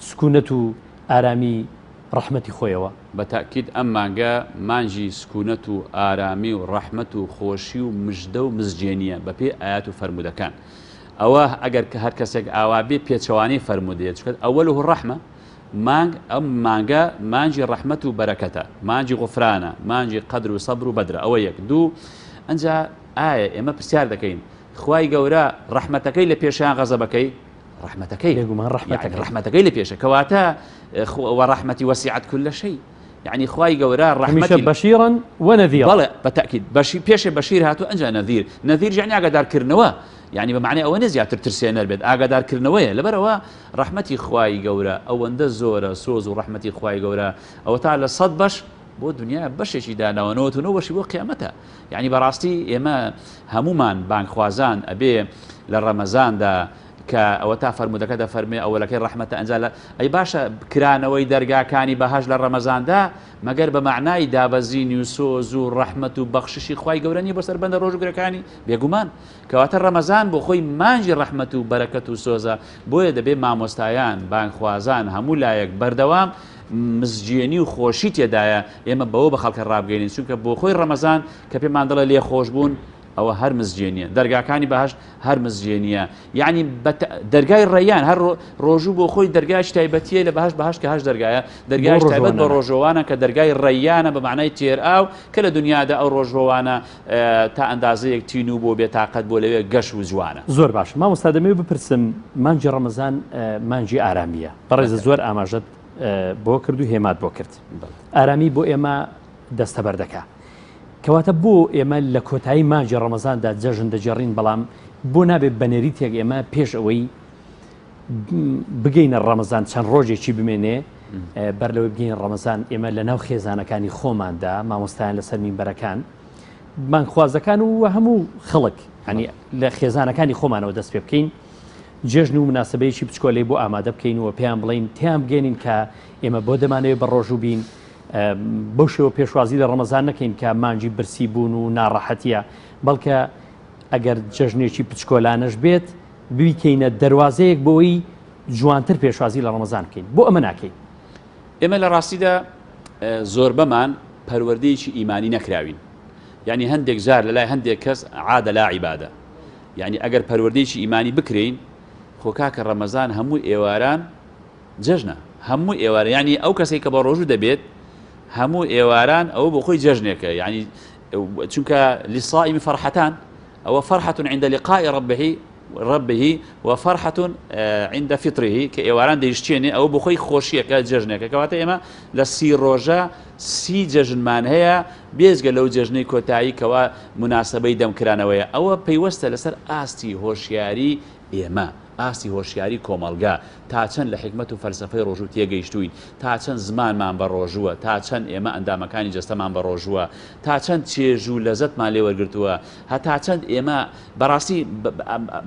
سکونەت و ئارامی ڕەحمەتی خۆیەوە. بە تەئکید ئەم مانگە مانگی سکونەت و ئارامی و ڕەحمەت و خۆشی و مژدە و مزگێنییە بە پێی ئایەت و فەرموودەکان. ئەوە ئەگەر کە هەر کەسێک ئاوا بێ پێچەوانەی فەرموودەیە، چونکە اوله الرحمە، مانگ ئەم مانگە مانگی ڕەحمەت و بەرەکەتە، مانگی غوفرانە، مانگی قەدر و سەبر و بەدرە، ئەوە یەک. دوو، ئەنجا ئایا ئێمە پرسیار دەکەین خوای گەورە ڕەحمەتەکەی لە پێشە یان غەزەبەکەی؟ ڕەحمەتەکەی. بێگومان ڕەحمەتەکەی. یعنی ڕەحمەتەکەی لە پێشە. کەواتە وەڕەحمەتی وەسیعەت کل شەی. یعنی خوای گەورە ڕەحمەتی هەمیشە بەشیرا وەنەذیرا. بەڵێ بە تەئکید بەشی پێشێ بەشیر هاتوو ئەنجا نەذیر. نەذیر یعنی ئاگادارکردنەوە. یعنی بە معنای ئەوە نیە زیاتر ترسێنەر بێت، ئاگادارکردنەوەیە. لەبەرئەوە ڕەحمەتی خوای گەورە ئەوەندە زۆرە، سۆز و ڕەحمەتی خوای گەورە ئەوەتا لە سەد بەش بۆ دنیا بەشێکی داناوە، 99 بەشی بۆ قیامەتە. یعنی بەڕاستی ئێمە هەمومان بانگخوازان ئەبێ لە ڕەمەزاندا کە ئەوەتا فەرموودەکە دەفەرموێ ئەوەلەکەی ڕەحمەتە ئەنجا لە ئەی باشە کرانەوەی دەرگاکانی بەهەشت لە ڕەمەزاندا مەگەر بە مەعنای دابەزینی و سۆز و ڕەحمەت و بەخششی خوای گەورە نییە بۆ سەر بەندە ڕۆژوگرەکانی؟ بێگومان. کەواتە ڕەمەزان بۆ خۆی مانگی ڕەحمەت و بەرەکەت و سۆزە، بۆیە دەبێ مامۆستایان، بانگخوازان، هەموو لایەک بەردەوام مزگێنی و خۆشی تێدایە، ئێمە بەوە بە خەڵکە ڕابگەینین، چونکە بۆ خۆی ڕەمەزان کە پێمان دەڵێ لێخۆشبوون، ئەوە هەر مزگێنیە، دەرگاکانی بەهەشت هەر مزگێنیە، یعنی دەرگای ڕەیان هەر ڕۆژوو بۆ خۆی دەرگایەکی تایبەتیە لە بەهەشت، بەهەشت کە هەشت دەرگایە، دەرگایەکی تایبەت بە ڕۆژووانە کە دەرگای ڕەیانە بە معنای تێرئاو، کە لە دنیادا ئەو ڕۆژووانە تا ئەندازەیەک تینوو بۆ بێتاقەت بۆ لەوێ گەش و جوانە. زۆر باشە مامۆستا دەمەوێت بپرسم مانگی ڕەمەزان مانگی ئارامییە، بەڕێزت زۆر ئاماژەت بۆ کرد و هێمات بۆ کرد، ئارامی بۆ ئێمە دەستەبەر دەکا، کەواتە بۆ ئێمە لە کۆتایی مانگی ڕەمەزاندا جەژن دەگێڕین بەڵام بۆ نابێت بە نەریتێک ئێمە پێش ئەوەی بگەینە ڕەمەزان چەند ڕۆژێکی بمێنێ بەر لەوەی بگەین ڕەمەزان ئێمە لە ناو خێزانەکانی خۆماندا مامۆستایان لەسەر مینبەرەکان بانگخوازەکان و هەموو خەڵک ینی لە خێزانەکانی خۆمانەوە دەست پێ بکەین جێژن و مناسبەیەکی بچکۆلەی بۆ ئامادە بکەین و پێیان بڵین تیان بگەێنین کە ئێمە بۆ دەمانەوێت بە ڕۆژوو بین بەو شێوە پێشوازی لە ڕەمەزان نەکەین کە مانگی برسی بوون و ناڕەحەتیە بەڵکە ئەگەر جەژنێکی بچکۆلانەش بێت بیکەینە دەروازەیەک بۆی جوانتر پێشوازی لە ڕەمەزان بکەین بۆ ئەمە ناکەین؟ ئێمە لە ڕاستیدا زۆربەمان پەروەردەیەکی ئیمانی نەکراوین یعنی هەندێک جار لە لای هەندێک کەس عادە لا عیبادە یعنی ئەگەر پەروەردەیەکی ئیمانی بکرێین خۆ کاکە ڕەمەزان هەموو ئێواران جەژنە هەموو ئێوارە یعنی ئەو کەسێک کە بە ڕۆژوو دەبێت هەموو ئێواران ئەوە بۆ خۆی جەژنێکە یعنی چونکە للصائم فرحتان ئەوە فرحة عند لقاء ربه ربه وفرحة عند فطره کە ئێواران دەیشتێنێ ئەوە بۆ خۆی خۆشیەکە جەژنێکە کەواتە ئێمە لە سی ڕۆژە سی جەژنمان هەیە بێجگە لەو جەژنەی کۆتایی کەوا مناسبەی دەمکرانەوەیە ئەوە پەیوەستە لەسەر ئاستی هۆشیاری ئێمە ئاستی هۆشیاری کۆمەڵگا، تا چەند لە حیکمەت و فەلسەفەی ڕۆژوو تێگەیشتووین، تا چەند زمانمان بە ڕۆژووە، تا چەند ئێمە ئەندامەکانی جەستەمان بە ڕۆژووە، تا چەند چێژ و لەزەتمان لێ وەرگرتووە، هەتا چەند ئێمە بەڕاستی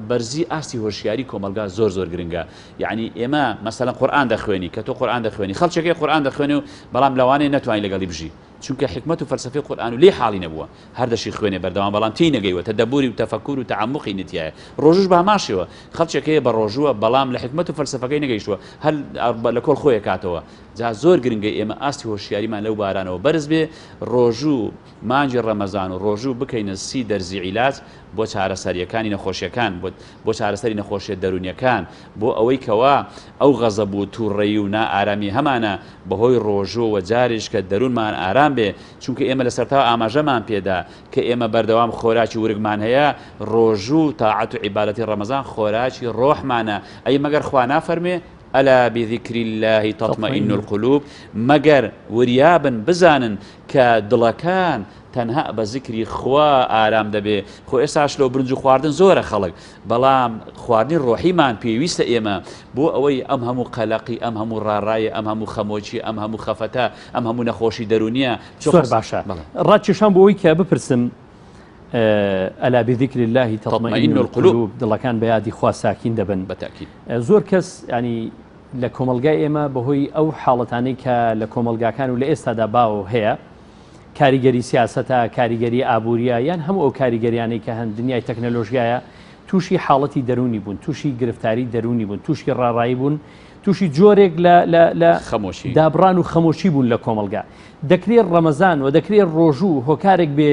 بەرزی ئاستی هۆشیاری کۆمەڵگا زۆر زۆر گرنگە. یەعنی ئێمە مەسەلەن قورئان دەخوێنی، کە تۆ قورئان دەخوێنی، خەڵکێک هەیە قورئان دەخوێنێ و بەڵام لەوانەیە نەتوانی لەگەڵی بژی. چونکە حیکمەت و فەلسەفەی قورئان و لێی حاڵی نەبووە هەر دەشی خوێنێ بەردەوام بەڵام تێی نەگەیوە تەدەبوری و تەفەکور و تەعەموقی نتیایە ڕۆژوش بە هەمان شێوە خەڵکێک هەیە بە ڕۆژووە بەڵام لە حیکمەت و فەلسەفەکەی نەگەیشتووە هەر لە کۆڵ خۆی ئەکاتەوە جا زۆر گرنگە ئێمە ئاستی هۆشیاریمان لەو بارانەوە بەرز بێ ڕۆژوو مانگی ڕەمەزان و ڕۆژوو بکەینە سی دەرزی عیلاج بۆ چارەسەریەکانی نەخۆشیەکان بۆ چارەسەری نەخۆشیە دەرونیەکان بۆ ئەوەی کەوا ئەو غەزەب و توڕەیی و نا ئارامی هەمانە بەهۆی ڕۆژووەوە جارێکیش کە دەروونمان ئارام بێ چونکە ئێمە لە سەرتاوە ئاماژەمان پێدا کە ئێمە بەردەوام خۆراکی ورگمان هەیە ڕۆژوو و تاعەت و عیبادەتی ڕەمەزان خۆراکی ڕۆحمانە ئەی مەگەر خوا نافەرموێ الا بذکر اللە تطمئن القلوب مەگەر وریابن بزانن کە دڵەکان تەنها بە زیکری خوا ئارام دەبێ خۆ ئێستاش لۆ برنج و خواردن زۆرە خەڵک بەڵام خواردنی ڕۆحیمان پێویستە ئێمە بۆ ئەوەی ئەم هەموو قەلەقی ئەم هەموو ڕاڕایە ئەم هەموو خەمۆکی ئەم هەموو خەفەتە ئەم هەموو نەخۆشی دەروونیە زۆر باشە ڕاکێشام بۆ ئەوەی کە بپرسم الا بذکر اللە تطمئن القلوب دڵەکان بە یادی خوا ساکین دەبن بەتاکید زۆر کەس ینی لە کۆمەڵگای ئێمە بەهۆی ئەو حاڵەتانەی کە لە کۆمەڵگاکان و لە ئێستادا باو هەیە کاریگەری سیاسەتە، کاریگەری ئابوورییە، یان هەموو ئەو کاریگەریانەی کە هەن، دنیای تەکنەلۆژیایە، تووشی حاڵەتی دەروونی بوون، تووشی گرفتاری دەروونی بوون، تووشی ڕاڕایی بوون، تووشی جۆرێک لە لە لە خەمۆکی. دابڕان و خەمۆکی بوون لە کۆمەڵگا. دەکرێ ڕەمەزان و دەکرێ ڕۆژوو هۆکارێک بێ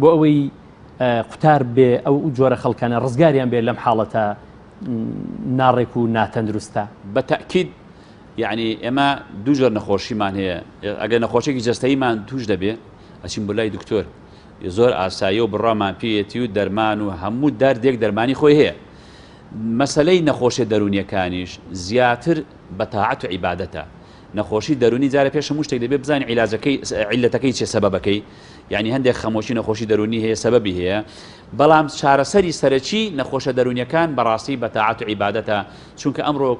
بۆ ئەوەی قوتار بێ ئەو جۆرە خەڵکانە ڕزگاریان بێ لەم حاڵەتە ناڕێک و ناتەندروستە؟ بە تەئکید یەعنی ئێمە دوو جۆر نەخۆشیمان هەیە ئەگەر نەخۆشیێکی جەستەییمان توش دەبێ ئەچین بۆ لای دکتۆر زۆر ئاسایی و بڕامان پێیەتی و دەرمان و هەموو دەردێک دەرمانی خۆی هەیە مەسلەی نەخۆشیە دەرونیەکانیش زیاتر بە تاعەت و عیبادەتە نەخۆشی دەرونی جارە پێش هەموو شتێک دەبێت بزانین عیلاجەکەی عیلەتەکەی چێ سەبەبەکەی یعنی هەندێک خەمۆکی نەخۆشی دەرونی هەیە سەبەبی هەیە بەڵام چارەسەری سەرەکی نەخۆشە دەرونیەکان بەڕاستی بە تاعەت و عیبادەتە چونکە ئەمڕۆ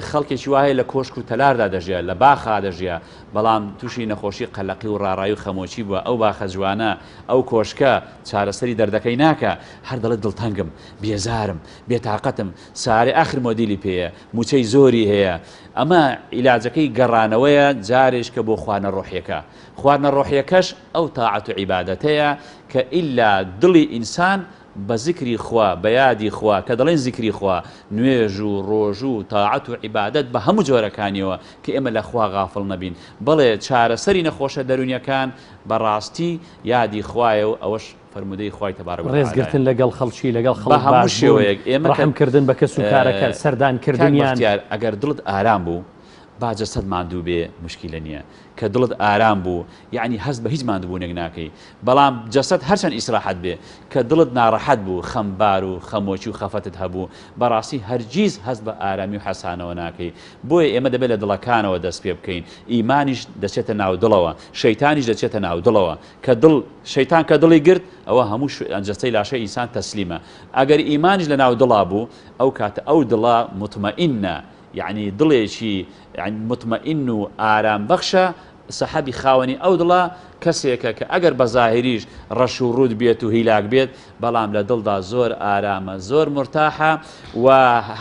خەڵکێکی وا هەیە لە کۆشک و تەلاردا دەژیا، لە باخا دەژیا، بەڵام تووشی نەخۆشی قەلەقی و ڕاڕایی و خەمۆکی بووە، ئەو باخە جوانە، ئەو کۆشکە، چارەسەری دەردەکەی ناکا، هەر دەڵێ دڵتەنگم، بێزارم، بێتاقەتم، سەیارەی ئاخر مۆدیلی پێیە، مووچەی زۆری هەیە. ئەمە عیلاجەکەی گەڕانەوەیە جارێکە بۆ خواردنە ڕۆحیەکە. خواردنە ڕۆحیەکەش ئەو تاعەت و عیبادەتەیە کە ئیلا دڵی ئینسان بە زیکری خوا، بە یادی خوا، کە دەڵێین زیکری خوا، نوێژ و ڕۆژوو و تاعەت و عیبادەت بە هەموو جۆرەکانیەوە، کە ئێمە لە خوا غافڵ نەبین. بەڵێ چارەسەری نەخۆشە دەروونیەکان بە ڕاستی یادی خوایە و ئەوەش فەرموودەی خوای تبارک و تعالیە. ڕێزگرتن لەگەڵ خەڵکی، لەگەڵ بە خەڵک هەموو باش بوون، شێوەیەک ئێمە کە ڕەحم کردن بە کەس و کارەکە، سەردان کاک کردنیان. بەختیار ئەگەر دڵت ئارام بوو با جەستەت ماندوو بێ موشکیلە نیە، کە دڵت ئارام بوو یەعنی هەست بە هیچ ماندوبونێک ناکەی بەڵام جەسەت هەرچەند ئیسراحەت بێ کە دڵت ناڕەحەت بوو خەمبار و خەمۆکی و خەفەتت هەبوو بەڕاستی هەرگیز هەست بە ئارامی و حەسانەوە ناکەی بۆیە ئێمە دەبێت لە دڵەکانەوە دەست پێ بکەین ئیمانیش دەچێتە ناو دڵەوە شەیتانیش دەچێتە ناو دڵەوە کە دڵ شەیتان کە دڵی گرت ئەوە هەموو جەستەی لاشەی ئینسان تەسلیمە ئەگەر ئیمانیش لە ناو دڵا بوو ئەو کاتە ئەو دڵە موتمەئینە یەعنی دڵێکی موتمەئین و ئارام بەخشە، سەحەبی خاوەنی ئەو دڵە کەسێکە کە ئەگەر بە زاهیریش ڕەش و ڕووت بێت و هیلاک بێت، بەڵام لە دڵدا زۆر ئارامە، زۆر مورتاحە و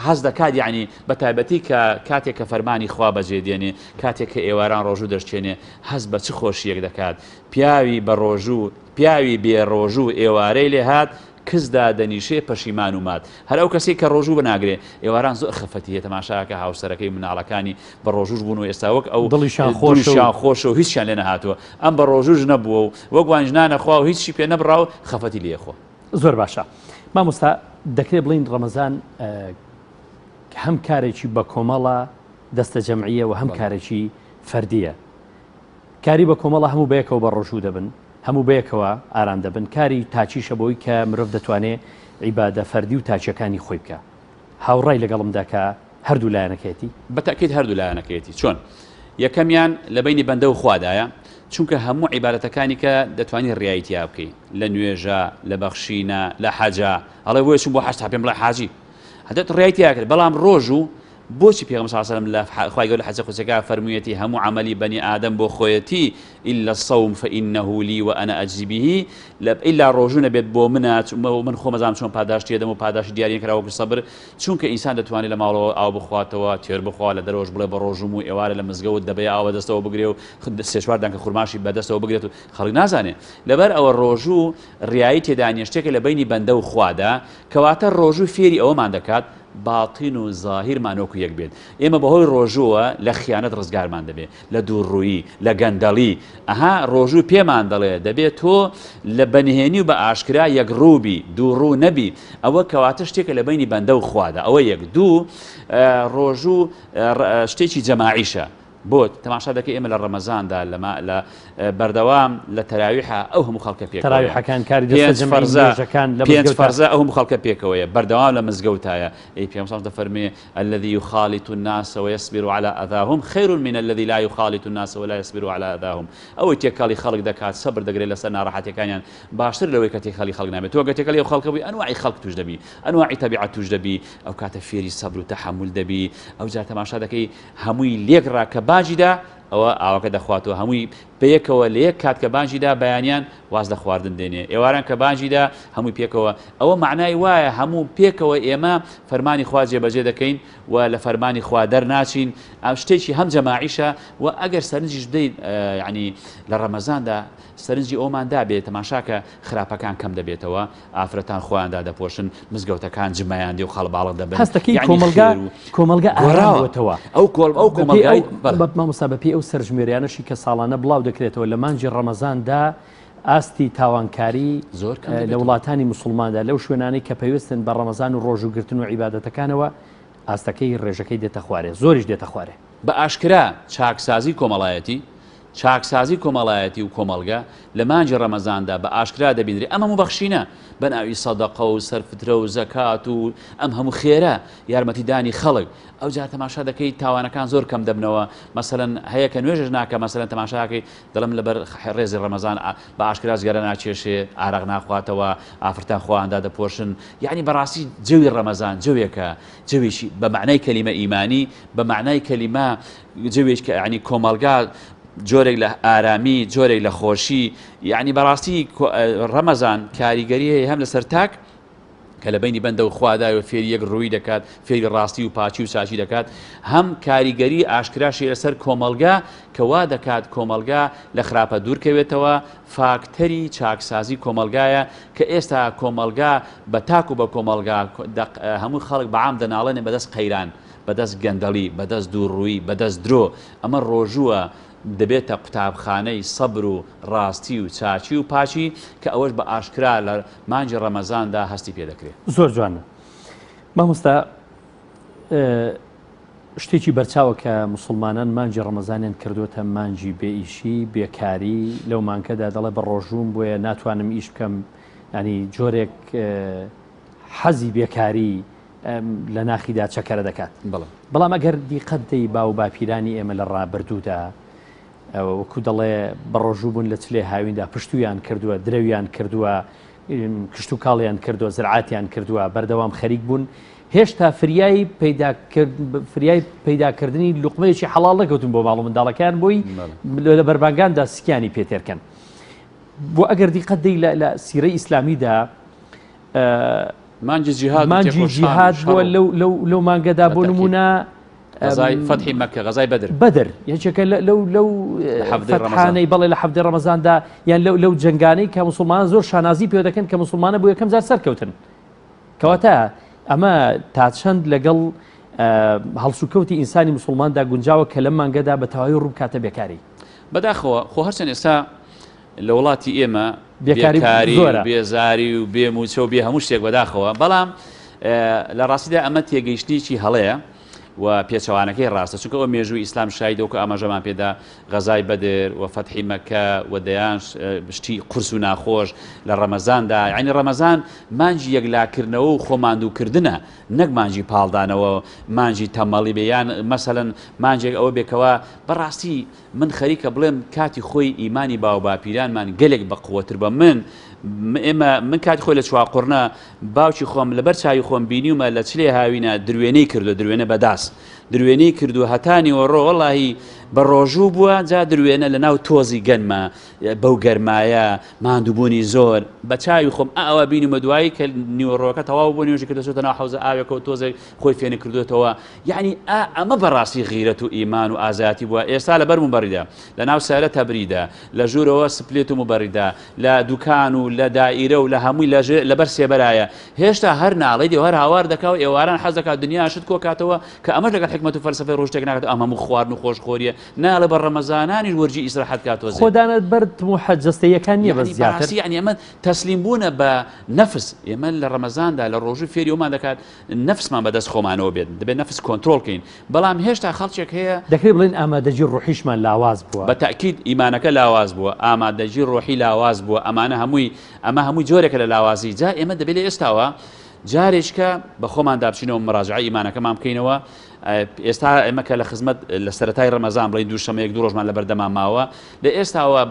هەست دەکات یەعنی بە تایبەتی کە کاتێک کە فەرمانی خوا بەجێ دێنێ، کاتێک کە ئێواران ڕۆژوو دەشکێنێ هەست بە چ خۆشییەک دەکات. پیاوی بە ڕۆژوو، پیاوی بێ ڕۆژوو ئێوارەی لێ هات، کز دادەنیشێ پەشیمان و مات. هەر ئەو کەسەی کە ڕۆژوو بناگرێ ئێواران زۆر خەفەتی هەیە تەماشاکە هاوسەرەکەی و مناڵەکانی بە ڕۆژووش بوون و ئێستا وەک ئەو دڵیشیان خۆشە و دڵیشیان خۆشە و هیچیان لێ نەهاتووە ئەم بە ڕۆژووش نەبووە و وەک وانیش نانەخوا و هیچی پێ نەبڕا و خەفەتی لێ خۆ. زۆر باشە مامۆستا دەکرێ بڵێین ڕەمەزان هەم کارێکی بە کۆمەڵە دەستەجەمعیە و هەم کارێکی فەردیە کاری بە کۆمەڵە هەموو بەیەکەوە بە ڕۆژوو دەبن. هەموو بەیەکەوە ئارام دەبن، کاری تاکیشە بۆی کە مرۆڤ دەتوانێ عیبادە فەردی و تاکیەکانی خۆی بکا. هاوڕای لەگەڵمدا کە هەردوو لایەنەکەیەتی؟ بە تەئکید هەردوو لایەنەکەیەتی. چۆن؟ یەکەمیان لە بەینی بەندە و خوادایە، چونکە هەموو عیبادەتەکانی کە دەتوانی ڕیایی تیا بکەی، لە نوێژا، لە بەخشینا، لە حەجا، ئەڵێ بۆیە چووم بۆ حەج تا پێم بڵێ حاجی. هەدەت ڕیای تیا کرد، بەڵام ڕۆژوو بۆچی پێغەمبەر صلی اللە علیە وسلم لە خوای گەورە لە حەدیسە قودسیەکە فەرموویەتی هەموو عەمەلی بەنی ئادەم بۆ خۆیەتی الا الصوم فانه لی وانا اجزی به لە ئیلا ڕۆژوو نەبێت بۆ منە من خۆم ئەزانم چۆن پاداشتی ئەدەم و پاداشتی دیاری نەکراوە وەکو سەبر چونکە ئینسان دەتوانێت لە ماڵەوە ئاو بخواتەوە تێر بخوا لە دەرەوەش بڵێ بە ڕۆژووم و ئێوارە لە مزگەوت دەبەی ئاو بەدەستەوە بگرێ و سێ چوار دانکە خورماشی بەدەستەوە بگرێت و خەڵک نازانێ لەبەر ئەوە ڕۆژوو ڕیایی تێدا نیە شتێکە لە بەینی بەندە و خوادا کەواتە ڕۆژوو فێری ئەوەمان دەکات باتین و زاهیرمان وەکو یەک بێت. ئێمە بەهۆی ڕۆژووەوە لە خیانەت ڕزگارمان دەبێت، لە دووڕوویی، لە گەندەڵی. ئەها ڕۆژوو پێمان دەڵێ دەبێت تۆ لە بەنهێنی و بە ئاشکرا یەکڕوو بی، دووڕوو نەبی. ئەوە کەواتە شتێکە لە بەینی بەندە و خوادا. ئەوە یەک. دوو، ڕۆژوو شتێکی جەماعیشە. بۆ تەماشا دەکەی ئێمە لە ڕەمەزاندا لە ما لە بەردەوام لە تەراویحا ئەو هەموو خەڵکە پێکەوەیە. تەراویحەکان کاری دەستە پێنج جەمعی فەرزە نوێژەکان لە پێنج مزگەوتا. فەرزە ئەو هەموو خەڵکە پێکەوەیە بەردەوام لە مزگەوتایە ئەی پێغەمبەر صلی اللە دەفەرموێ الذی یخالط الناس ویصبر علی اذاهم خیر من الذی لا یخالط الناس ولا یصبر علی اذاهم ئەوەی تێکەڵی خەڵک دەکات سەبر دەگرێت لەسەر ناڕەحەتیەکانیان باشتر لەوەی کە تێکەڵی خەڵک نابێت تۆ گەر تێکەڵی ئەو خەڵکە بووی ئەنواعی خەڵک توش دەبی ئەنواعی تەبیعەت توش دەبی ئەو کاتە فێری سەبر و تەحەمول دەبی ئەوجا تەماشا دەکەی هەمووی لێک ڕا کە باجی دا ئەوە ئاوەکە دەخواتەوە هەمووی پێکەوە لە یەک کات کە بانگی دا بەیانیان واز لە خواردن دێنێ ئێواران کە بانگی دا هەمووی پێکەوە ئەوە معنای وایە هەموو پێکەوە ئێمە فەرمانی خوا جێبەجێ دەکەین و لە فەرمانی خوا دەرناچین ئەم شتێکی هەم جەماعیشە و ئەگەر سەرنجیش بدەیت یعنی لە ڕەمەزاندا سەرنجی ئەومان دابێ تەماشاکە خراپەکان کەم دەبێتەوە ئافرەتان خۆیان دادەپۆشن، مزگەوتەکان جمەیان دێ و قەڵەباڵغ دەبن، هەستەکەی یەعنی کۆمەڵگا خێر و کۆمەڵگە ئارام گۆڕاوە. بۆتەوە. ئەو کۆڵ ئەو بە پێی کۆمەڵگای ئەو بەڵێ. بە مامۆستا بە پێی ئەو سەرژمێریانەشی کە ساڵانە بڵاو دەکرێتەوە لە مانگی ڕەمەزاندا ئاستی تاوانکاری زۆر کەم لە دەبێتەوە. وڵاتانی موسوڵماندا لەو شوێنانەی کە پەیوەستن بە ڕەمەزان و ڕۆژووگرتن و عیبادەتەکانەوە ئاستەکەی ڕێژەکەی دێتە خوارێ زۆریش دێتە خوارێ. بە ئاشکرا چاکسازی کۆمەڵایەتی چاکسازی کۆمەڵایەتی و کۆمەڵگە لە مانگی ڕەمەزاندا بە ئاشکرا دەبینرێ، ئەم هەموو بەخشینە بە ناوی سەدەقە و سەرفترە و زەکات و ئەم هەموو خێرە، یارمەتی دانی خەڵک، ئەوجا تەماشا دەکەی تاوانەکان زۆر کەم دەبنەوە، مەسەلەن هەیە کە نوێژش ناکا، مەسەلەن تەماشا ئەکەی دەڵێم لەبەر ڕێزی ڕەمەزان بە ئاشکرا جگەرە ناکێشێ، ئارەق ناخواتەوە، ئافرەتان خۆیان دادەپۆشن، یەعنی بەڕاستی جەوی ڕەمەزان جەوێکە جەوێکی بە مەعنای کەلیمە ئیمانی، بە مەعنای کەلیمە جەوێک کە یعنی کۆمەڵگا جۆرێک لە ئارامی جۆرێک لە خۆشی یعنی بەڕاستی ڕەمەزان کاریگەری هەیە هەم لەسەر تاک کە لە بینی بەندە و خوادای و فێری یەک ڕووی دەکات فێری ڕاستی و پاچی و چاچی دەکات هەم کاریگەری ئاشکراشی لەسەر کۆمەڵگا کە وا دەکات کۆمەڵگا لە خراپە دوورکەوێتەوە فاکتەری چاکسازی کۆمەڵگایە کە ئێستا کۆمەڵگا بە تاک و بە کۆمەڵگا هەموو خەڵک بەعام دەناڵێنێ بەدەست قەیران بەدەست گەندەڵی، بەدەست دووڕوویی، بەدەست درۆ، ئەمە ڕۆژووە دەبێتە قوتابخانەی سەبر و ڕاستی و چاکی و پاکی کە ئەوەش بە ئاشکرا لە مانگی ڕەمەزاندا هەستی پێ دەکرێ. زۆر جوانە مامۆستا شتێکی بەرچاوە کە موسڵمانان مانگی ڕەمەزانیان کردووەتە مانگی بێ ئیشی، بێکاری، لەو مانگەدا دەڵێ بە ڕۆژووم بۆیە ناتوانم ئیش بکەم، یانی جۆرێک حەزی بێکاری لە ناخیدا چەکەرە دەکات. بەڵام ئەگەر دیقەت دەی باو باپیرانی ئێمە لە ڕابردوودا وەکو دەڵێ بەڕۆژوو بوون لە چلێ هاویندا پشتویان کردووە، درەویان کردووە، کشتوکاڵیان کردووە، زرعاتیان کردووە، بەردەوام خەریک بوون، هێشتا فریای فریای پەیداکردنی لوقمەیەکی حەڵاڵ نەکەوتون بۆ ماڵ و منداڵەکەیان بۆی لە بەربانگاندا سکیانی پێ تێرکەن. بۆ ئەگەر دیقەت دەی لە سیرەی ئیسلامیدا مانگی جیهاد و مانگی تێکۆشان و جیهاد شەڕ بووە و لەو لەو لەو مانگەدا بۆ بەتەئکید. نموونە غەزای فەتحی مەککە، غەزای بەدر. بەدر یەکێکە لە لەو لەو لە حەڤدەی ڕەمەزان. فەتحانەی بەڵێ لە حەڤدەی ڕەمەزاندا یان لەو لەو جەنگانەی کە موسڵمانان زۆر شانازی پێ دەکەن کە موسڵمانە بۆ یەکەم جار سەرکەوتن. کەواتە ئەمە تا چەند لەگەڵ هەڵسوکەوتی ئینسانی موسڵماندا گونجاوە کە لەم مانگەدا بە تەواوی ڕوو بکاتە بێکاری؟ بەداخەوە خۆ هەرچەند ئێستا لە وڵاتی ئێمە بێکاری بێکاری و زۆرە. بێزاری و بێ مووچە و بێ هەموو شتێک بەداخەوە، بەڵام لە ڕاستیدا ئەمە تێگەیشتنێکی هەڵەیە. و پێچەوانەکەی ڕاستە چونکە ئەوە مێژووی ئیسلام شایدە وەکو ئاماژەمان پێدا غەزای بەدر و فەتحی مەکە و دەیان شتی قورس و ناخۆش لە ڕەمەزاندا یعنی ڕەمەزان مانگی یەکلاکردنەوە و خۆماندووکردنە نەک مانگی پاڵدانەوە مانگی تەمەڵی بێ یان مەسەلەن مانگێک ئەوە بێ کەوا بەڕاستی من خەریکە بڵێم کاتی خۆی ئیمانی باوباپیرانمان گەلێک بەقوەتر بە من ئێمە من کاتی خۆی لە چواقوڕنە باوکی خۆم لەبەر چاوی خۆم بینیومە لە چلێ هاوینە دروێنەی کردو دروێنە بەداس دروێنەی کردو هەتا نیوەڕۆ وەڵاهی بە ڕۆژوو بووە جا دروێنە لە ناو تۆزی گەنمە بەو گەرمایە ماندووبوونی زۆر بە چاوی خۆم ئاوا بینیومە دوایی کە نیوەڕۆکە تەواو بوو نوێژی کردە چۆتە ناو حەوزە ئاوێکەوە تۆزێک خۆی فێنک کردوێتەوە یعنی ئا ئەمە بەڕاستی غیرەت و ئیمان و ئازایەتی بووە ئێستا لەبەر موبەریدە لە ناو سەیارە تەبریدە لە ژوورەوە سپلێت و موبەریدە لە دوکان و لە دائیرە و لە هەمووی لەبەر سێبەرایە هێشتا هەر ناڵەی دێ و هەر هاوار دەکا و ئێواران حەز دەکا دنیا شت کۆکاتەوە کە ئەمەش لەگەڵ حیکمەت و فەلسەفەی ڕۆژ تێک ناکات ئەم هەموو خواردن و خۆشخۆریە ناڵێ بە ڕەمەزانانیش وەرجی ئیسراحەت کا تۆزێ. خۆدانە بەر تموحە جەستەییەکان نییە بەس زیاتر. بەڕاستی یەعنی ئەمە تەسلیم بوونە بە نەفس ئێمە لە ڕەمەزاندا لە ڕۆژوو فێری ئەومان دەکات نەفسمان بەدەست خۆمانەوە بێت دەبێت نەفس کۆنترۆڵ کەین بەڵام هێشتا خەڵکێک هەیە. دەکرێت بڵێین ئامادەگی ڕۆحیشمان لاواز بووە. بە تەئکید ئیمانەکە لاواز بووە، ئامادەگی ڕۆحی لاواز بووە، ئەمانە هەمووی ئەمە هەمووی جۆرێکە لە لاوازی، جا ئێمە دەبێت لە ئێستاوە جارێکە بە خۆماندا بچینەوە مراجعەی ئیمانەکەمان بکەینەوە، ئێستا ئێمە کە لە خزمەت لە سەرەتای ڕەمەزان بڵێین دوو شەمەیەک دوو ڕۆژمان لەبەردەما ماوە، لە ئێستاوە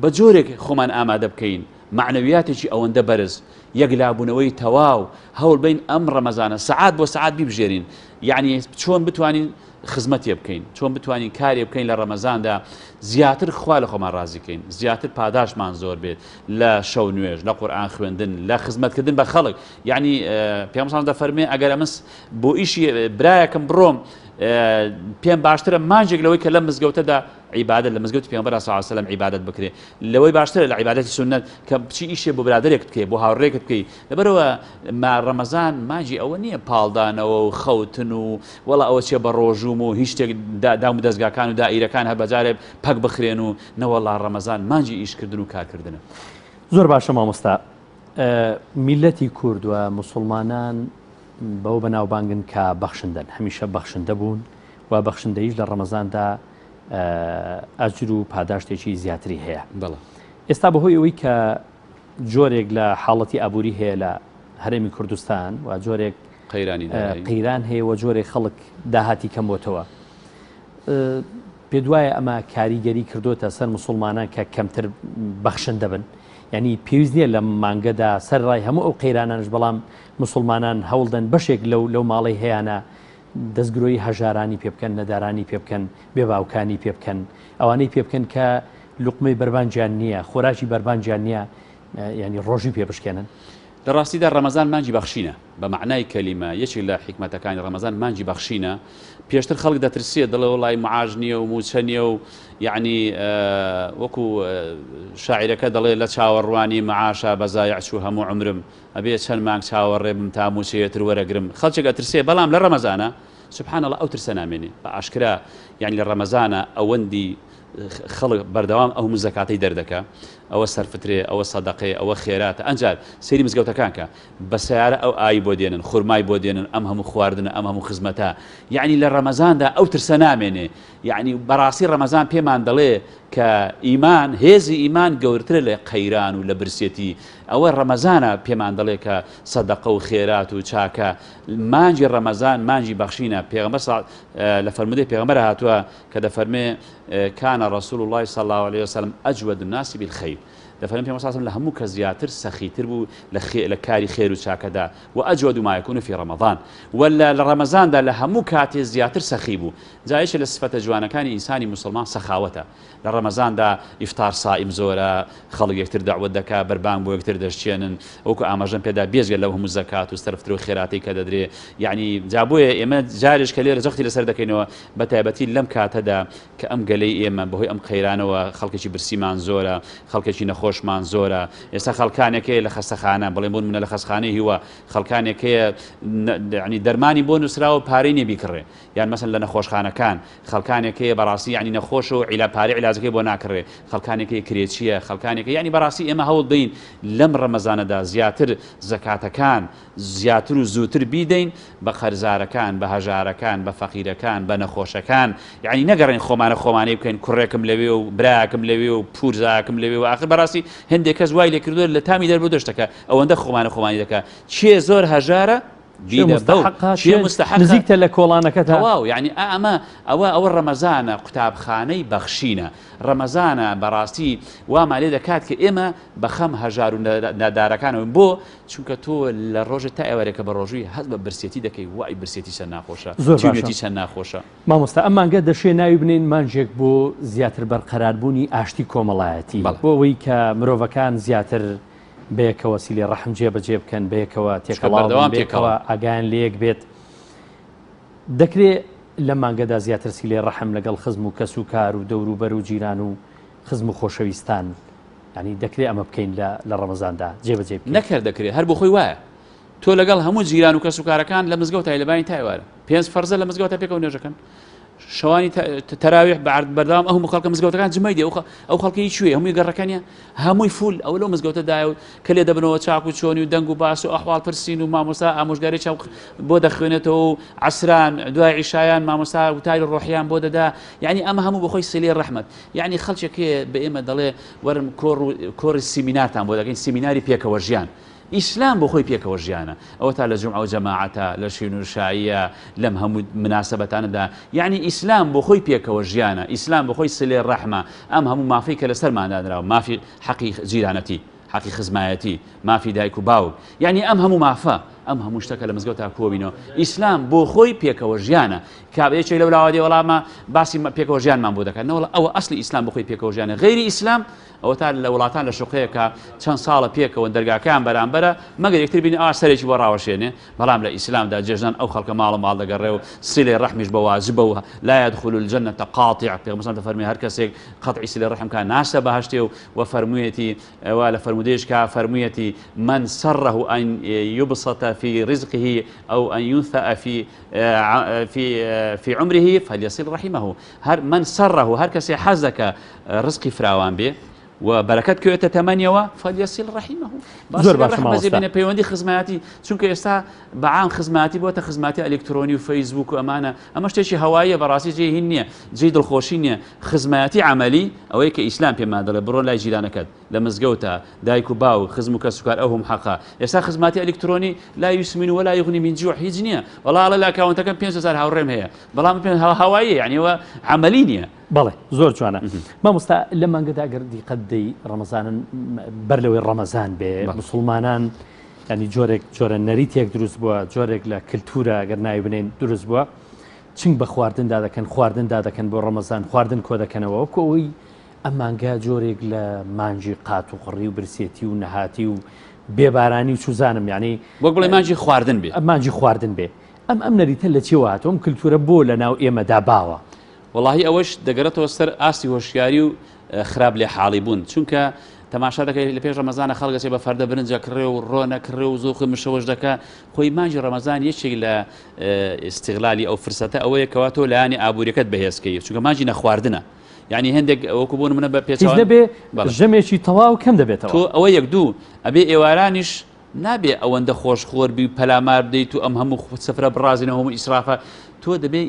بە جۆرێک خۆمان ئامادە بکەین مەعنەویاتێکی ئەوەندە بەرز، یەکلابوونەوەی تەواو، هەوڵبەین ئەم ڕەمەزانە سەعات بۆ سەعات بیبژێرین، یەعنی چۆن بتوانین خزمەتێ بکەین، چۆن بتوانین کارێ بکەین لە ڕەمەزاندا زیاتر خوا لە خۆمان ڕازی کەین، زیاتر پاداشتمان زۆر بێت لە شەو نوێژ، لە قورئان خوێندن، لە خزمەتکردن بە خەڵک، یەعنی پێغەمبەر صلی اللە دەفەرموێ ئەگەر ئەمن بۆ ئیشی برایەکم بڕۆم پێم باشترە مانگێک لەوەی کە لەم مزگەوتەدا عیبادەت لە مزگەوتی پێغەمبەر صلی اللە علیه وسلم عیبادەت بکرێ لەوەی باشترە لە عیبادەتی سوننەت کە بچی ئیشێ بۆ برادەرێکت بکەی بۆ هاوڕێکت بکەی لەبەرەوە ما ڕەمەزان مانگی ئەوە نییە پاڵدانەوە و خەوتن و وەڵا ئەوە چێ بە ڕۆژووم و هیچ شتێک دام و دەزگاکان و دائیرەکان هەر بەجارێ پەک بخرێن و نەوەڵا ڕەمەزان مانگی ئیشکردن و کارکردنە. زۆر باشە مامۆستا میللەتی کورد و موسڵمانان بەوە بەناوبانگن کە بەخشندەن هەمیشە بەخشندە بوون و بەخشندەیش لە ڕەمەزاندا ئەجر و پاداشتێکی زیاتری هەیە. بەڵێ. ئێستا بەهۆی ئەوەی کە جۆرێک لە حاڵەتی ئابووری هەیە لە هەرێمی کوردستان و جۆرێک قەیرانی دارایی. قەیران هەیە و جۆرێک خەڵک داهاتی کەم بۆتەوە. پێت وایە ئەمە کاریگەری کردۆتە سەر موسڵمانان کە کەمتر بەخشندە بن؟ یانی پێویست نییە لەم مانگەدا سەرەڕای هەموو ئەو قەیرانانەش بەڵام موسڵمانان هەوڵدەن بەشێک لەو لەو ماڵەی هەیانە دەستگرۆی هەژارانی پێ بکەن، نەدارانی پێ بکەن، بێ باوکانی پێ بکەن، ئەوانەی پێ بکەن کە لوقمەی بەربانگیان نییە، خۆراکی بەربانگیان نییە، یانی ڕۆژووی پێ بشکێنن. لە ڕاستیدا ڕەمەزان مانگی بەخشینە، بە مەعنای کەلیمە یەکێک لە حیکمەتەکانی ڕەمەزان مانگی بەخشینە، پێشتر خەڵک دەترسێ دەڵێ وەڵای معاش نییە و مووچە نییە و یەعنی وەکو شاعیرەکە دەڵێ لە چاوەڕوانی معاشا بە زایع چوو هەموو عومرم، ئەبێ چەند مانگ چاوەڕێ بم تا مووچەیە تر وەرەگرم خەڵکێک ئەترسێ بەڵام لە ڕەمەزانا سبحان اللە ئەو ترسە نامێنێ بە ئاشکرا یانی لە ڕەمەزانا ئەوەندی خەڵک بەردەوام ئەو هەموو زەکاتەی دەردەکا ئەوە سەرفترێ ئەوە سەدەقەیە ئەوە خێراتە ئەنجار سەیری مزگەوتەکان کە بە سەیارە ئەو ئاوی بۆ دێنن خورمای بۆ دێنن ئەم هەموو خواردنە ئەم هەموو خزمەتە یعنی لە ڕەمەزاندا ئەو ترسە نامێنێ یەعنی بەڕاستی ڕەمەزان پێمان دەڵێ کە ئیمان هێزی ئیمان گەورترە لە قەیران و لە برسێتی ئەوە ڕەمەزانە پێمان دەڵێ کە سەدەقە و خێرات و چاکە مانگی ڕەمەزان مانگی بەخشینە پێغەمبەر ص لە فەرموودەی پێغەمبەر هاتووە کە دەفەرمێ کان رسول اللە صلی اللە علیه وسلم اجود الناس بالخیر دەفەرمێ پێغەمبەر صلی اللە علیه وسلم لە هەموو کەس زیاتر سەخیتر بوو لە لە کاری خێر و چاکەدا وأجود ما يكون في رمضان و لە لە ڕەمەزاندا لە هەموو کاتێ زیاتر سەخی بوو جا یەکێ لە سفەتە جوانەکانی ئینسانی موسڵمان سەخاوەتە لە ڕەمەزاندا ئیفتار سائیم زۆرە خەڵک یەکتر دەعوەت دەکا بەربانگ بۆ یەکتر دەشچێنن وەکو ئاماژەم پێدا بێجگە لەو هەموو زەکات و سەرفتر و خێراتەی کە دەدرێ یعنی جا بۆیە ئێمە جارێش کە لێرە جەختی لەسەر دەکەینەوە بە تایبەتی لەم کاتەدا کە ئەم گەلەی ئێمە بەهۆی ئەم قەیرانەوە خەڵکێکی برسیمان زۆرە خەڵکێکی نەخۆش. نەخۆشمان زۆرە ئێستا خەڵکانێک هەیە لە خەستەخانە بڵێن بۆ نمونە لە خەستخانەی هیوا خەڵکانێک هەیە یعنی دەرمانی بۆ نووسراوە پارەی نیە بیکڕێ یان مەسەن لە نەخۆشخانەکان خەڵکانێک هەیە بەڕاستی یعنی نەخۆشە و عیلا پارەی عیلاجەکەی بۆ ناکڕێ خەڵکانێک هەیە کرێچییە خەڵکانێک هەیە یعنی بەڕاستی ئێمە هەوڵ بەین لەم ڕەمەزانەدا زیاتر زەکاتەکان زیاتر و زووتر بیدەین بە قەرزارەکان، بە هەژارەکان، بە فەقیرەکان، بە نەخۆشەکان، یەعنی نەگەڕێین خۆمانە خۆمانەی بکەین کوڕێکم لەوێ و برایەکم لەوێ و پورزایەکم لەوێ و ئاخر بەڕاستی هەندێک کەس وای لێکردووە لە تامی دەربردووە شتەکە ئەوەندە خۆمانە خۆمانی دەکا کێ زۆر هەژارە کێ بیدە بەو مستەحەقە کێ کێ مستەحەقە نزیکتە لە کۆڵانەکەتا. تەواو یەعنی ئا ئەمە ئەوە ئەوە ڕەمەزانە قوتابخانەی بەخشینە ڕەمەزانە بەڕاستی وامان لێ دەکات کە ئێمە بە خەم هەژار و نادارەکانەوەین بۆ چونکە تۆ لە ڕۆژێ تا ئێوارێ کە بە ڕۆژووی هەست بە برسێتی دەکەی وای برسێتی چەند ناخۆشە زۆر باشە تینوێتی چەند ناخۆشە. مامۆستا ئەم مانگە دەشێ ناوی بنێین مانگێک بۆ زیاتر بەرقەراربوونی ئاشتی کۆمەڵایەتی بەڵێ. بۆ ئەوەی کە مرۆڤەکان زیاتر بەیەکەوە سیلەی ڕەحم جێبەجێ بکەن بەیەکەوە چونکە تێکەڵاو بن بەردەوام بەیەکەوە تێکەڵن. ئاگایان لەیەک بێت دەکرێ لەم مانگەدا زیاتر سیلەی ڕەحم لەگەڵ خزم و کەس و کار و دەوروبەر و جیران و خزم و خۆشەویستان یانی دەکرێ ئەمە بکەین لە لە ڕەمەزاندا جێبەجێی بکەین؟ نەک هەر دەکرێ هەر بۆ خۆی وایە. تۆ لەگەڵ هەموو جیران و کەسوکارەکان لە مزگەوتای لە بانی تا ئێوارە پێنج فەرزە لە مزگەوتە پێکەوە نوێژەکەن شەوانی تەراویح بە عەرد بەردەوام ئەو هەموو خەڵکە مزگەوتەکان جمەی دێ ئەو خەڵکەی کوێ هەمووی گەڕەکەنیە هەمووی فول ئەو لەو مزگەوتەدایە و کە لێ دەبنەوە چاک و چۆنی و دەنگ و باس و ئەحواڵ پرسین و مامۆستا ئامۆژگاری چاو بۆ دەخوێنێتەوە و عەسران دوای عیشایان مامۆستا وتاری ڕۆحیان بۆ دەدا یعنی ئەمە هەموو بەخۆی سیلەی ڕەحمەت یعنی خەڵکێک هەیە بە ئێمە دەڵێ وەرن کۆڕ و کۆڕی سیمینارتان بۆ دەکەین سیمیناری پێکەوە ژیان ئیسلام بۆ خۆی پێکەوە ژیانە ئەوەتا لە جومعە و جەماعەتە لە شین و شاییە لەم هەموو مناسبەتانەدا یعنی ئیسلام بۆ خۆی پێکەوە ژیانە ئیسلام بۆ خۆی سلێ ڕەحمە ئەم هەموو مافەی کە لەسەرمان دانراوە مافی حەقی جیرانەتی حەقی خزمایەتی، مافی دایک و باوک، یەعنی ئەم هەموو مافە، ئەم هەموو شتە کە لە مزگەوتا کۆبینەوە، ئیسلام بۆ خۆی پێکەوە ژیانە، کە یەکێک لەو لاوە دێ وەڵا ئەمە باسی پێکەوە ژیانمان بۆ دەکات، نەوەڵا ئەوە ئەسڵی ئیسلام بۆ خۆی پێکەوە ژیانە، غەیری ئیسلام ئەوەتا لە وڵاتان لە شوقەیەکە چەند ساڵە پێکەوەن دەرگاکەیان بەرامبەرە مەگەر یەکتر بینی ئاوا سەرێکی بۆ ڕاوەشێنێ، بەڵام لە ئیسلامدا جێژنان ئەو خەڵکە ماڵە ماڵ دەگەڕێ و سیلەی ڕەحمیش بە واجبە و لا يدخل الجنة قاطع پێغەمبەر صلی دەفەرموێ هەر کەسێک قەتعی سیلەی ڕەحم کا ناچتە بەهەشتێ و وە فەرموویەتی وە لە فەرموودەیەش کا فەرموویەتی من سره ان يبسط في رزقه او ان ينثأ في في في عمره فليصل رحمه هەر من سره هەر کەسێ حەز دەکا ڕزقی فراوان بێ و بەرەکەت بکەوێتە تەمەنیەوە فلیصل رحمه زۆر باشە ڕەحم مامۆستا. بینە پەیوەندی خزمایەتی چونکە ئێستا بە عام خزمایەتی بۆتە خزماتی ئەلکترۆنی و فەیسبوک و ئەمانە ئەمە شتێکی هەواییە بەڕاستی جێی هین نییە جێی دڵخۆشی نییە خزمایەتی عەمەلی ئەوەیە کە ئیسلام پێمان دەڵێ بڕۆ لای جیرانەکەت لە مزگەوتە دایک و باوک خزم و کەسوکار ئەو هەم حەقە ئێستا خزماتی ئەلکترۆنی لا یسمن ولا یغنی من جوع هیچ نییە وەڵا ئەڵێ لە ئەکاونتەکەم 5000 هاوڕێم هەیە بەڵام پێ هەواییە یعنی ئەوە عەمەلی نییە بەڵێ زۆر جوانە مامۆستا لە مانگەدا گەر دیقەت بدەی ڕەمەزانن بەر لەوەی ڕەمەزان بێ مسلمانان ینی جۆرێک جۆرە نەریتێک دروست بووە جۆرێک لە کللتورە گەر ناوی بنین دروست بووە چنگ بە خواردندا دەکەن خواردندا دەکەن بۆ ڕەمەزان خواردن کۆ دەکەنەوە وەکو ئەوەی ئەم مانگە جۆرێک لە مانگی قات و قڕی و برسێتی و نەهاتی و بێبارانی و چوزانم یعنی وەک بڵێ مانگی خواردن بێ مانگی خواردن بێ ئەم ئەم نەریتە لە چیەوە هاتووە ئەم کللتورە بۆ لە ناو ئێمەدا باوە وەڵاهی ئەوەش دەگەڕێتەوە سەر ئاستی هۆشیاری و خراپ لێ حاڵی بوون چونکە تەماشا دەکەی لە پێش ڕەمەزانە خەڵک دەچێت بە فەردە برنج ئەکڕێ و ڕۆن ئەکڕێ و زۆر خۆی مشەوەش دەکا خۆی مانگی ڕەمەزان یەکێک لە ئیستغلالی ئەو فرسەتە ئەوەیە کەوا تۆ لایەنی ئابووریەکەت بەهێز کەی چونکە مانگی نەخواردنە یعنی هەندێک وەکو بۆ نمونە بە هیچ پێچەوان نەبێ بەڵێ. ژەمێکی تەواو کەم دەبێتەوە تۆ ئەوە یەک دوو ئەبێ ئێوارانیش نابێ ئەوەندە خۆش خۆر بی و پەلامار بدەیت و ئەم هەموو سفرە بڕازینەوە هەموو ئیسرافە تۆ دەبێ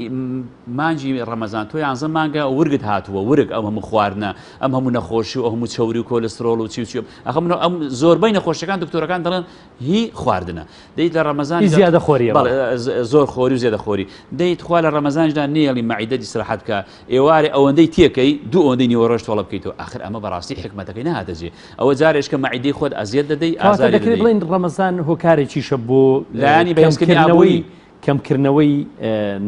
مانگی ڕەمەزان تۆ یانزە مانگە ورگت هاتووە ورگ ئەم هەموو خواردنە ئەم هەموو نەخۆشی و ئەو هەموو چەوری و کۆلسترۆڵ و چی و چی ئەخە من ئەم زۆربەی نەخۆشیەکان دکتۆرەکان دەڵێن هی خواردنە دەیت لە ڕەمەزان هی زیادە خۆریە بەڵێ زۆر خۆری و زیادە خۆری دەیت خوا لە ڕەمەزانیشدا نێڵی مەعیدەت ئیسراحەت بکە ئێوارێ ئەوەندەی تێکەی دوو ئەوەندەی نیوەڕۆش تۆڵە بکەیتەوە ئاخر ئەمە بەڕاستی حیکمەتەکەی نەهاتە جێ ئەوە جارێش کە مەعیدەی خۆت ئەزیەت دەدەی کەواتە ئازاری دەکرێت دەدەی. بڵێین ڕەمەزان هۆکارێکیشە بۆ لایەنی بەهێزکردنی کەمکردنەوەی ئابووری. کەمکردنەوەی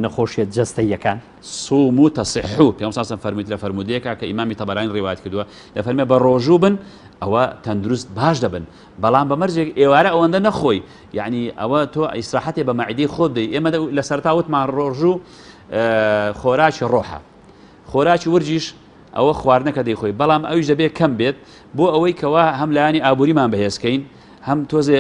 نەخۆشیە جەستەییەکان. صوموا تصحوا پێغەمبەر صلی اللە علیە و سلم فەرموویەتی لە فەرموودەیەکا کە ئیمامی تەبەرانی ڕیوایەت کردووە دەفەرمێ بە ڕۆژوو بن ئەوە تەندروست باش دەبن بەڵام بە مەرجێک ئێوارە ئەوەندە نەخۆی یعنی ئەوە تۆ ئیسراحەتێ بە مەعیدەی خۆت بدەی ئێمە لە سەرەتا وتمان ڕۆژوو خۆراکی ڕۆحە خۆراکی ورگیش. ئەوە خواردنەکە دەیخۆی بەڵام ئەویش دەبێت کەم بێت بۆ ئەوەی کەوا هەم لایەنی ئابووریمان بەهێزکەین هەم تۆزێ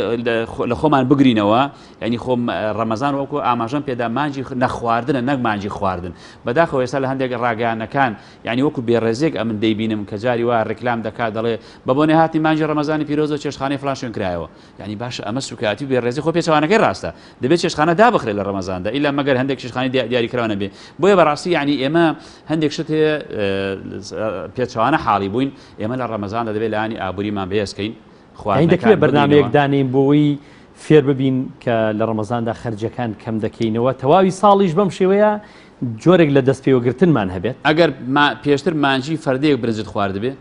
لە خۆمان بگرینەوە یعنی خۆم ڕەمەزان وەکو ئاماژەم پێدا مانجی نەخواردنە نەک مانجی خواردن بەداخەوە ئێستا لە هەندێک ڕاگەیانەکان یعنی وەکو بێڕێزێک ئەمن دەیبینم کە جاری وا ڕیکلام دەکات دەڵێ بە بۆنێ هاتنی مانجی ڕەمەزانی پیرۆزە چێشتخانەی فلان شوێن کرایەوە یعنی باشە ئەمە سوکایەتی و بێڕێزی خۆ پێچەوانەکەی ڕاستە دەبێت چێشتخانە دابخرێت لە ڕەمەزاندا ئیلا مەگەر هەندێک چێشتخانەی دیاریکراو نەبێ بۆیە بەڕاستی یعنی ئێمە هەندێک شت هەیە پێچەوانە حاڵی بووین ئێمە لە ڕەمەزاندا دەبێت لایەنی ئابووریمان بەهێزکەین یانی دەکرێت بەرنامەیەک دانێین بۆ ئەوەی فێر ببین کە لە ڕەمەزاندا خەرجیەکان کەم دەکەینەوە تەواوی ساڵیش بەم شێوەیە جۆرێک لە دەست پێوەگرتنمان هەبێت. ئەگەر پێشتر مانگی فەردەیەک برنجت خواردبێ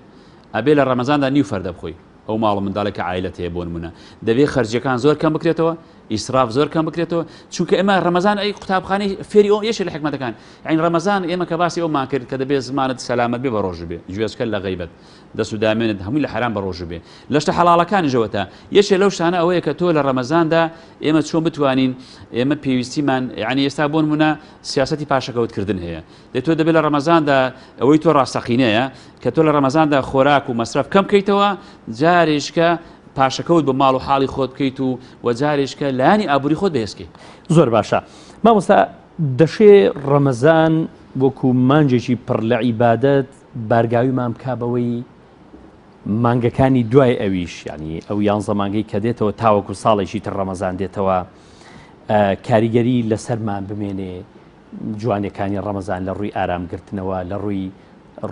ئەبێ لە ڕەمەزاندا نیو فەردە بخۆی ئەو ماڵ و منداڵێک کە عایلەت هەیە بۆ نمونە دەبێ خەرجیەکان زۆر کەم بکرێتەوە ئیسراف زۆر کەم بکرێتەوە چونکە ئێمە ڕەمەزان ئەی قوتابخانەی فێری ئەو یەکێ لە حکمەتەکان یعنی ڕەمەزان ئێمە کە باسی ئەومان کرد کە دەبێ زمانت سەلامەت بێ بە ڕۆژ بێ گوێچکە لە غەیبەت دەست و دامێنت هەمووی لە حەرام بەڕۆژوو بێ. لە شتە حەڵاڵەکانیشەوە تا. یەکێ لەو شتانە ئەوەیە کە تۆ لە ڕەمەزاندا ئێمە چۆن بتوانین ئێمە پێویستیمان یعنی ئێستا بۆ نمونە سیاسەتی پاشەکەوت کردن هەیە. دەی تۆ دەبێت لە ڕەمەزاندا ئەوەی تۆ ڕاستەقینەیە کە تۆ لە ڕەمەزاندا خۆراک و مەسرەف کەم بکەیتەوە جارێکە پاشەکەوت بە ماڵ و حاڵی خۆت بکەیت و و جارێکە لایەنی ئابووری خۆت بەهێزکەی. زۆر باشە مامۆستا دەشێ ڕەمەزان وەکو مانگێکی پڕ لە عیبادەت بارگاویمان بکا بەوەی مانگەکانی دوای ئەویش یعنی ئەو یانزە مانگەی کە دێتەوە تاوەکو ساڵێکی تر ڕەمەزان دێتەوە کاریگەری لەسەرمان بمێنێ جوانەکانی ڕەمەزان لە ڕووی ئارامگرتنەوە لە ڕووی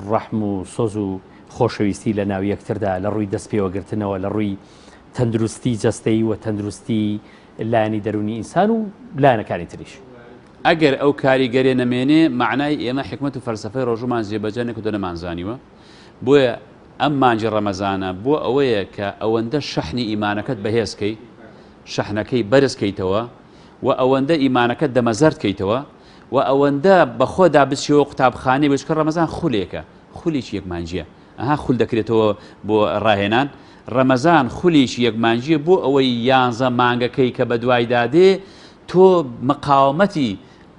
ڕەحم و سۆز و خۆشەویستی لە ناو یەکتردا لە ڕووی دەست پێوەگرتنەوە لە ڕووی تەندروستی جەستەیی و تەندروستی لایەنی دەروونی ئینسان و لایەنەکانی تریش. ئەگەر ئەو کاریگەریە نەمێنێ مەعنای ئێمە حیکمەت و فەلسەفەی ڕۆژوومان جێبەجێ نەکردوە نەمانزانیوە بۆیە ئەم مانگی ڕەمەزانە بۆ ئەوەیە کە ئەوەندە شەحنی ئیمانەکەت بەهێز کەی شەحنەکەی بەرز کەیتەوە و ئەوەندە ئیمانەکەت دەمەزەرد کەیتەوە و ئەوەندە بەخۆدا بچیەوە قوتابخانەی بچکە ڕەمەزان خولێکە خولێکی یەک مانگیە ئەها خول دەکرێتەوە بۆ ڕاهێنان ڕەمەزان خولێکی یەک مانگیە بۆ ئەوەی یانزە مانگەکەی کە بەدوایدا دێ تۆ مقاومەتی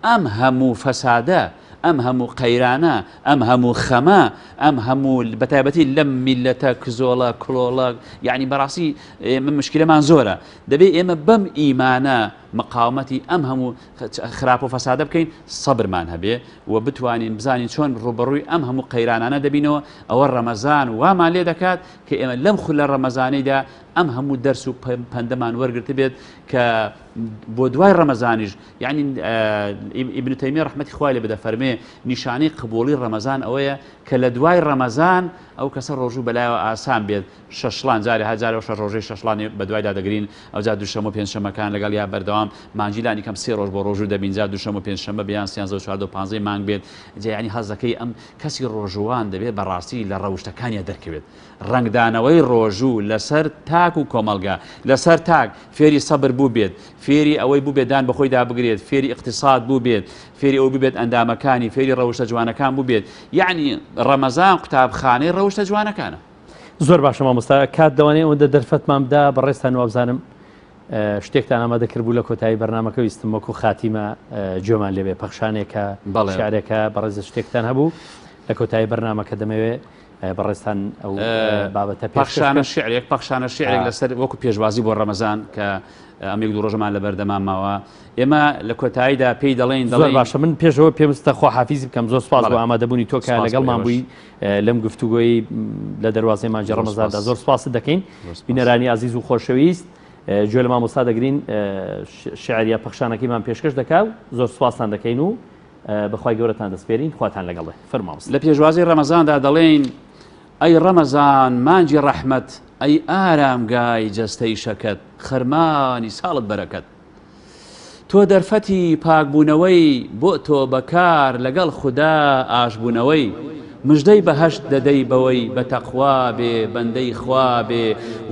ئەم هەموو فەسادە، ئەم هەموو قەیرانە، ئەم هەموو خەمە، ئەم هەموو بەتایبەتی لەم میللەتە کزۆڵە، کڵۆڵە، یەعنی بەڕاستی ئێمە مشکلەمان زۆرە. دەبێ ئێمە بەم ئیمانە مقاومەتی ئەم هەموو خراپ و فەسادە بکەین، سەبرمان هەبێ و بتوانین بزانین چۆن ڕووبەڕووی ئەم هەموو قەیرانانە دەبینەوە. ئەوە ڕەمەزان وامان لێ دەکات کە ئێمە لەم خولە ڕەمەزانەیدا ئەم هەموو دەرس و پەندەمان وەرگرتبێت کە بۆ دوای ڕەمەزانیش یعنی ئیبن تەیمیە ڕەحمەتی خوای لێ بێ دەفەرمێ نیشانەی قبوڵی ڕەمەزان ئەوەیە کە لە دوای ڕەمەزان ئەو کەسە ڕۆژوو بەلایەوە ئاسان بێت شەشڵان جارێ هەر جارێ شەش ڕۆژەی شەشڵانی بەدوایدا دەگرین ئەوجا دووشەمە و پێنجشەمەکان لەگەڵ یا بەردەوام مانگی لانی کەم سێ ڕۆژ بۆ ڕۆژوو دەبین جا دووشەمە و پێنجشەمە بێ یان سیانزە و چواردە و پانزەی مانگ بێت جا یعنی هەزەکەی ئەم کەسی ڕۆژووان دەبێت بەڕاستی لە ڕەوشتەکانیا دەرکەوێت ڕەنگدانەوەی ڕۆژوو لەسەر تاک و کۆمەڵگا، لەسەر تاک، فێری سەبر بووبێت، فێری ئەوەی بووبێت دان بەخۆیدا بگرێت، فێری ئیقتیساد بووبێت، فێری ئەوەی بووبێت ئەندامەکانی، فێری ڕەوشتە جوانەکان بووبێت، یەعنی ڕەمەزان قوتابخانەی ڕەوشتە جوانەکانە. زۆر باشە مامۆستا کات لەوانەیە ئەوەندە دەرفەتمان بدا بەڕێزتان وابزانم شتێکتان ئامادە کردبوو لە کۆتایی بەرنامەکە ویستم وەکو خاتیمە گوێمان لێبێ پەخشانێکە شعرێکە بەڕێز شتێکتان هەبوو لە کۆتایی بەرنامەکە دەمەوێ بەڕێزتان ئەو بابەتە پەخشانە شعرێک پەخشانە شعرێک لەسەر وەکو پێشوازی بۆ ڕەمەزان کە ئەم یەک دوو ڕۆژەمان لە بەردەمان ماوە ئێمە لە کۆتاییدا پێی دەڵێین زۆر باشە من پێشەوە پێویستە خواحافیزی بکەم زۆر سپاس بۆ ئامادەبوونی تۆ کە لەگەڵمان بووی لەم گفتوگۆی لە دەروازەی مانگی ڕەمەزاندا زۆر سپاست دەکەین بینەرانی ئازیز و خۆشەویست گوێ لە مامۆستا دەگرین شعر یا پەخشانەکەیمان پێشکەش دەکا و زۆر سپاستان دەکەین و بەخوای گەورەتان دەسپێرین خواتان لەگەڵ بێ فەرموو مامۆستا. لە پێشوازی ڕەمەزاندا دەڵێین ئەی ڕەمەزان مانگی ڕەحمەت ئەی ئارامگای جەستەی شەکەت خەرمانی ساڵت بەرەکەت تۆ دەرفەتی پاکبوونەوەی بۆ تۆبەکار لەگەڵ خودا ئاشبوونەوەی مژدەی بەهەشت دەدەی بەوەی بە تەقوا بێ بەندەی خوا بێ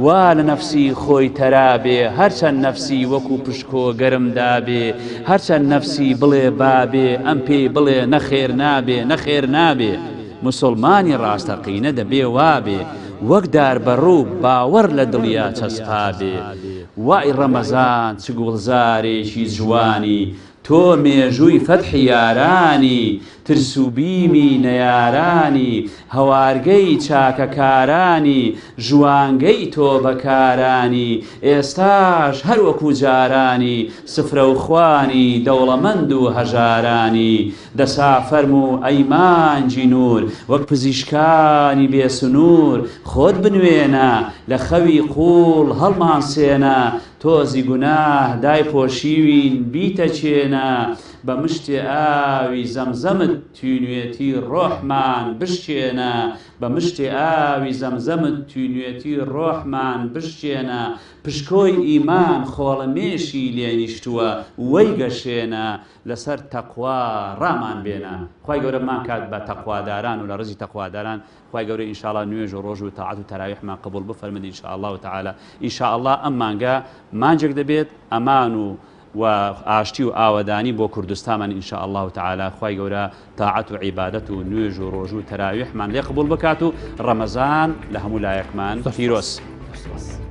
وا لە نەفسی خۆی تەرا بێ هەرچەند نەفسی وەکو پشکۆ گەرم دابێ هەرچەند نەفسی بڵێ با بێ ئەم پێی بڵێ نەخێر نابێ نەخێر نابێ موسوڵمانی ڕاستەقینە دەبێ وابێ وەک دار بەڕوو باوەڕ لە دڵیا چەسپابێ وای ڕەمەزان چ گوڵزارێکی جوانی. تۆ مێژووی فەتحی یارانی، ترس و بیمی نەیارانی، هەوارگەی چاکەکارانی، ژوانگەی تۆبەکارانی، ئێستاش هەر وەکو جارانی، سفرە و خوانی دەوڵەمەند و هەژارانی. دەسا فەرموو ئەی مانگی نوور، وەک پزیشکانی بێ سنوور، خۆت بنوێنە، لە خەوی قووڵ هەڵمانسێنە، تۆزی گوناه دایپۆشیوین بیتەکێنە، بە مشتێ ئاوی زەمزەمت تینوێتی ڕۆحمان بشکێنە، بە مشتێ ئاوی زەمزەمت تینوێتی ڕۆحمان بشکێنە، پشکۆی ئیمان خۆڵەمێشی لێ نیشتووە وەی گەشێنە، لەسەر تەقوا ڕامان بێنە، خوای گەورە بمانکات بە تەقواداران و لە ڕیزی تەقواداران خوای گەورە ان شاء اللە نوێژ و ڕۆژ و تاعەت و تەراویحمان قبوڵ بفەرمێت ان شاء اللە تعالی ان شاء اللە ئەم مانگە مانگێک دەبێت ئەمان و و ئاشتی و ئاوەدانی بۆ کوردستانمان ان شاء اللە تعالی خوای گەورە تاعەت و عیبادەت و نوێژ و ڕۆژ و تەراویحمان لێ قبوڵ بکات و ڕەمەزان لە هەموو لایەکمان پیرۆز. سپاس.